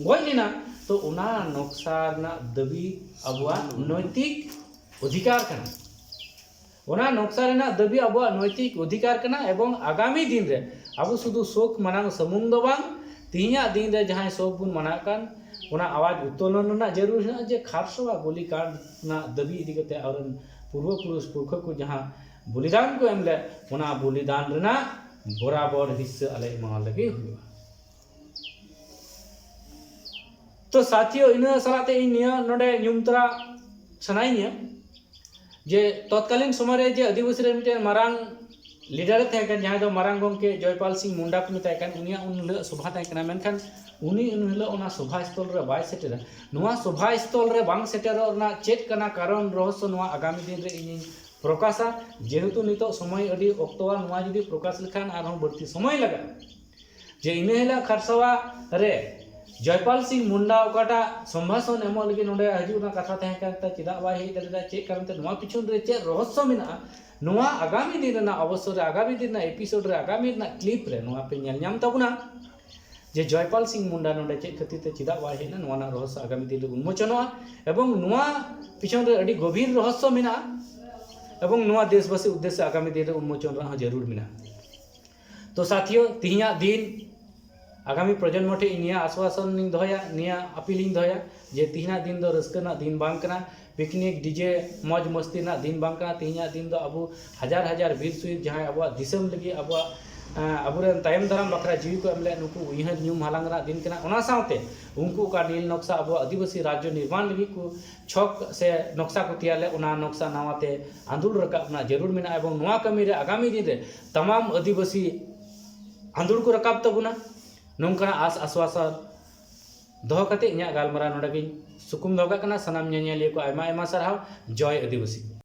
ᱜᱚᱡ ᱞᱮᱱᱟ, ᱛᱚ ᱚᱱᱟ ᱱᱚᱠᱥᱟ ᱨᱮᱱᱟᱜ ᱫᱟᱹᱵᱤ ᱟᱵᱚᱣᱟᱜ ᱱᱳᱭᱛᱤᱠ ᱚᱫᱷᱤᱠᱟᱨ ᱠᱟᱱᱟ᱾ ᱚᱱᱟ ᱱᱚᱠᱥᱟ ᱨᱮᱱᱟᱜ ᱫᱟᱹᱵᱤ ᱟᱵᱚᱣᱟᱜ ᱱᱳᱭᱛᱤᱠ ᱚᱫᱷᱤᱠᱟᱨ ᱠᱟᱱᱟ, ᱮᱵᱚᱝ ᱟᱜᱟᱢᱤ ᱫᱤᱱ ᱨᱮ ᱟᱵᱚ ᱥᱩᱫᱷᱩ ᱥᱳᱠ ᱢᱟᱱᱟᱣ ᱥᱩᱢᱩᱝ ᱫᱚ ᱵᱟᱝ, ᱛᱤᱦᱤᱧᱟᱜ ᱫᱤᱱ ᱨᱮ ᱡᱟᱦᱟᱸᱭ ᱥᱳᱠ ᱵᱚᱱ ᱢᱟᱱᱟᱣ ᱠᱟᱱ, ᱚᱱᱟ ᱟᱣᱟᱡ ᱩᱛᱛᱳᱞᱚᱱ ᱨᱮᱱᱟᱜ ᱡᱟᱹᱨᱩᱲ ᱦᱮᱱᱟᱜᱼᱟ ᱡᱮ ᱠᱷᱟᱨᱥᱚᱣᱟ ᱜᱩᱞᱤᱠᱟᱸᱰ ᱨᱮᱱᱟᱜ ᱫᱟᱹᱵᱤ ᱤᱫᱤ ᱠᱟᱛᱮ ᱟᱵᱚᱨᱮᱱ ᱯᱩᱨᱵᱚ ᱯᱩᱨᱩᱥ ᱯᱩᱨᱠᱷᱟᱹ ᱠᱚ ᱡᱟᱦᱟᱸ ᱵᱚᱞᱤᱫᱟᱱ ᱠᱚ ᱮᱢ ᱞᱮᱫ, ᱚᱱᱟ ᱵᱚᱞᱤᱫᱟᱱ ᱨᱮᱱᱟᱜ ᱵᱚᱨᱟᱵᱚᱨ ᱦᱤᱥᱥᱟᱹ ᱟᱞᱮ ᱮᱢᱟᱣᱟᱞᱮ ᱜᱮ ᱦᱩᱭᱩᱜᱼᱟ᱾ ᱛᱚ ᱥᱟᱛᱷᱤᱭᱳ, ᱤᱱᱟᱹ ᱥᱟᱞᱟᱜ ᱛᱮ ᱤᱧ ᱱᱤᱭᱟᱹ ᱱᱚᱰᱮ ᱧᱩᱢ ᱛᱚᱨᱟ ᱥᱟᱱᱟᱭᱤᱧᱟᱹ ᱡᱮ ᱛᱚᱛᱠᱟᱞᱤᱱ ᱥᱚᱢᱚᱭ ᱨᱮ ᱡᱮ ᱟᱹᱫᱤᱵᱟᱹᱥᱤ ᱨᱮᱱ ᱢᱤᱫᱴᱮᱱ ᱢᱟᱨᱟᱝ ᱞᱤᱰᱟᱨᱮ ᱛᱟᱦᱮᱸ ᱠᱟᱱ, ᱡᱟᱦᱟᱸᱭ ᱫᱚ ᱢᱟᱨᱟᱝ ᱜᱚᱢᱠᱮ ᱡᱚᱭᱯᱟᱞ ᱥᱤᱝ ᱢᱩᱱᱰᱟ ᱠᱚ ᱢᱮᱛᱟᱭ ᱠᱟᱱ, ᱩᱱᱤᱭᱟᱜ ᱩᱱ ᱦᱤᱞᱳᱜ ᱥᱚᱵᱷᱟ ᱛᱟᱦᱮᱸ ᱠᱟᱱᱟ, ᱢᱮᱱᱠᱷᱟᱱ ᱩᱱᱤ ᱩᱱ ᱦᱤᱞᱳᱜ ᱚᱱᱟ ᱥᱚᱵᱷᱟ ᱥᱛᱷᱚᱞ ᱨᱮ ᱵᱟᱭ ᱥᱮᱴᱮᱨᱟ᱾ ᱱᱚᱣᱟ ᱥᱚᱵᱷᱟ ᱥᱛᱷᱚᱞ ᱨᱮ ᱵᱟᱝ ᱥᱮᱴᱮᱨᱚᱜ ᱨᱮᱱᱟᱜ ᱪᱮᱫ ᱠᱟᱱᱟ ᱠᱟᱨᱚᱱ ᱨᱚᱦᱚᱥᱥᱚ, ᱱᱚᱣᱟ ᱟᱜᱟᱢᱤ ᱫᱤᱱ ᱨᱮ ᱤᱧᱤᱧ ᱯᱨᱚᱠᱟᱥᱟ, ᱡᱮᱦᱮᱛᱩ ᱱᱤᱛᱚᱜ ᱥᱚᱢᱚᱭ ᱟᱹᱰᱤ ᱚᱠᱛᱚᱣᱟ, ᱱᱚᱣᱟ ᱡᱩᱫᱤ ᱯᱨᱚᱠᱟᱥ ᱞᱮᱠᱷᱟᱱ ᱟᱨᱦᱚᱸ ᱵᱟᱹᱲᱛᱤ ᱥᱚᱢᱚᱭ ᱞᱟᱜᱟᱜᱼᱟ᱾ ᱡᱮ ᱤᱱᱟᱹ ᱦᱤᱞᱳᱜ ᱠᱷᱟᱨᱥᱟᱣᱟ ᱨᱮ ᱡᱚᱭᱯᱟᱞ ᱥᱤᱝ ᱢᱩᱱᱰᱟ ᱚᱠᱟᱴᱟᱜ ᱥᱚᱢᱵᱷᱟᱥᱚᱱ ᱮᱢᱚᱜ ᱞᱟᱹᱜᱤᱫ ᱱᱚᱰᱮ ᱦᱤᱡᱩᱜ ᱨᱮᱱᱟᱜ ᱠᱟᱛᱷᱟ ᱛᱟᱦᱮᱸ ᱠᱟᱱ ᱛᱟᱭ, ᱪᱮᱫᱟᱜ ᱵᱟᱭ ᱦᱮᱡ ᱫᱟᱲᱮᱭᱟᱫᱟ, ᱪᱮᱫ ᱠᱟᱨᱚᱱ ᱛᱮ, ᱱᱚᱣᱟ ᱯᱤᱪᱷᱚᱱ ᱨᱮ ᱪᱮᱫ ᱨᱚᱦᱚᱥᱥᱚ ᱢᱮᱱᱟᱜᱼᱟ, ᱱᱚᱣᱟ ᱟᱜᱟᱢᱤ ᱫᱤᱱ ᱨᱮᱱᱟᱜ ᱚᱵᱚᱥᱚᱨ ᱨᱮ, ᱟᱜᱟᱢᱤ ᱫᱤᱱ ᱨᱮᱱᱟᱜ ᱮᱯᱤᱥᱳᱰ ᱨᱮ, ᱟᱜᱟᱢᱤ ᱨᱮᱱᱟᱜ ᱠᱞᱤᱯ ᱨᱮ ᱱᱚᱣᱟ ᱯᱮ ᱧᱮᱞ ᱧᱟᱢ ᱛᱟᱵᱚᱱᱟ ᱡᱮ ᱡᱚᱭᱯᱟᱞ ᱥᱤᱝ ᱢᱩᱱᱰᱟ ᱱᱚᱰᱮ ᱪᱮᱫ ᱠᱷᱟᱹᱛᱤᱨ ᱛᱮ ᱪᱮᱫᱟᱜ ᱵᱟᱭ ᱦᱮᱡ ᱮᱱᱟ, ᱱᱚᱣᱟ ᱨᱮᱱᱟᱜ ᱨᱚᱦᱚᱥᱥᱚ ᱟᱜᱟᱢᱤ ᱫᱤᱱ ᱨᱮ ᱩᱱᱢᱳᱪᱚᱱᱚᱜᱼᱟ᱾ ᱮᱵᱚᱝ ᱱᱚᱣᱟ ᱯᱤᱪᱷᱚᱱ ᱨᱮ ᱟᱹᱰᱤ ᱜᱚᱵᱷᱤᱨ ᱨᱚᱦᱚᱥᱥᱚ ᱢᱮᱱᱟᱜᱼᱟ, ᱮᱵᱚᱝ ᱱᱚᱣᱟ ᱫᱮᱥᱵᱟᱥᱤ ᱩᱫᱽᱫᱮᱥᱥᱚ ᱟᱜᱟᱢᱤ ᱫᱤᱱ ᱨᱮ ᱩᱱᱢᱳᱪᱚᱱ ᱨᱮᱱᱟᱜ ᱦᱚᱸ ᱡᱟᱹᱨᱩᱲ ᱢᱮᱱᱟᱜᱼᱟ᱾ ᱛᱚ ᱥᱟᱛᱷᱤᱭᱳ, ᱛᱤᱦᱤᱧᱟᱜ ᱫᱤᱱ ᱟᱜᱟᱢᱤ ᱯᱨᱚᱡᱚᱱᱢᱚ ᱴᱷᱮᱱ ᱤᱧ ᱱᱤᱭᱟᱹ ᱟᱥᱣᱟᱥᱚᱱ ᱤᱧ ᱫᱚᱦᱚᱭᱟ, ᱱᱤᱭᱟᱹ ᱟᱯᱤᱞ ᱤᱧ ᱫᱚᱦᱚᱭᱟ ᱡᱮ ᱛᱤᱦᱤᱧᱟᱜ ᱫᱤᱱ ᱫᱚ ᱨᱟᱹᱥᱠᱟᱹ ᱨᱮᱱᱟᱜ ᱫᱤᱱ ᱵᱟᱝ ᱠᱟᱱᱟ, ᱯᱤᱠᱱᱤᱠ, ᱰᱤᱡᱮ, ᱢᱚᱡᱽ ᱢᱚᱥᱛᱤ ᱨᱮᱱᱟᱜ ᱫᱤᱱ ᱵᱟᱝ ᱠᱟᱱᱟ᱾ ᱛᱤᱦᱤᱧᱟᱜ ᱫᱤᱱ ᱫᱚ ᱟᱵᱚ ᱦᱟᱡᱟᱨ ᱦᱟᱡᱟᱨ ᱵᱤᱨ ᱥᱚᱦᱤᱫ, ᱡᱟᱦᱟᱸᱭ ᱟᱵᱚᱣᱟᱜ ᱫᱤᱥᱚᱢ ᱞᱟᱹᱜᱤᱫ, ᱟᱵᱚᱣᱟᱜ ᱟᱵᱚᱨᱮᱱ ᱛᱟᱭᱚᱢ ᱫᱟᱨᱟᱢ ᱵᱟᱠᱷᱨᱟ ᱡᱤᱣᱤ ᱠᱚ ᱮᱢ ᱞᱮᱫ ᱱᱩᱠᱩ ᱩᱭᱦᱟᱹᱨ ᱧᱩᱢ ᱦᱟᱞᱟᱝ ᱨᱮᱱᱟᱜ ᱫᱤᱱ ᱠᱟᱱᱟ᱾ ᱚᱱᱟ ᱥᱟᱶᱛᱮ ᱩᱱᱠᱩ ᱚᱠᱟ ᱱᱤᱞ ᱱᱚᱠᱥᱟ ᱟᱵᱚᱣᱟᱜ ᱟᱹᱫᱤᱵᱟᱹᱥᱤ ᱨᱟᱡᱽᱡᱚ ᱱᱤᱨᱢᱟᱱ ᱞᱟᱹᱜᱤᱫ ᱠᱚ ᱪᱷᱚᱠ ᱥᱮ ᱱᱚᱠᱥᱟ ᱠᱚ ᱛᱮᱭᱟᱨ ᱞᱮᱫ, ᱚᱱᱟ ᱱᱚᱠᱥᱟ ᱱᱟᱣᱟ ᱛᱮ ᱟᱸᱫᱳᱲ ᱨᱟᱠᱟᱵ ᱨᱮᱱᱟᱜ ᱡᱟᱹᱨᱩᱲ ᱢᱮᱱᱟᱜᱼᱟ᱾ ᱮᱵᱚᱝ ᱱᱚᱣᱟ ᱠᱟᱹᱢᱤ ᱨᱮ ᱟᱜᱟᱢᱤ ᱫᱤᱱ ᱨᱮ ᱛᱟᱢᱟᱢ ᱟᱹᱫᱤᱵᱟᱹᱥᱤ ᱟᱸᱫᱳᱲ ᱠᱚ ᱨᱟᱠᱟᱵ ᱛᱟᱵᱚᱱᱟ, ᱱᱚᱝᱠᱟᱱᱟᱜ ᱟᱥ ᱟᱥᱣᱟᱥ ᱫᱚᱦᱚ ᱠᱟᱛᱮ ᱤᱧᱟᱹᱜ ᱜᱟᱞᱢᱟᱨᱟᱣ ᱱᱚᱰᱮ ᱜᱤᱧ ᱥᱩᱠᱩᱢ ᱫᱚᱦᱚ ᱠᱟᱜ ᱠᱟᱱᱟ᱾ ᱥᱟᱱᱟᱢ ᱧᱮᱧᱮᱞᱤᱭᱟᱹ ᱠᱚ ᱟᱭᱢᱟ ᱟᱭᱢᱟ ᱥᱟᱨᱦᱟᱣ᱾ ᱡᱚᱭ ᱟᱹᱫᱤᱵᱟᱹᱥᱤ᱾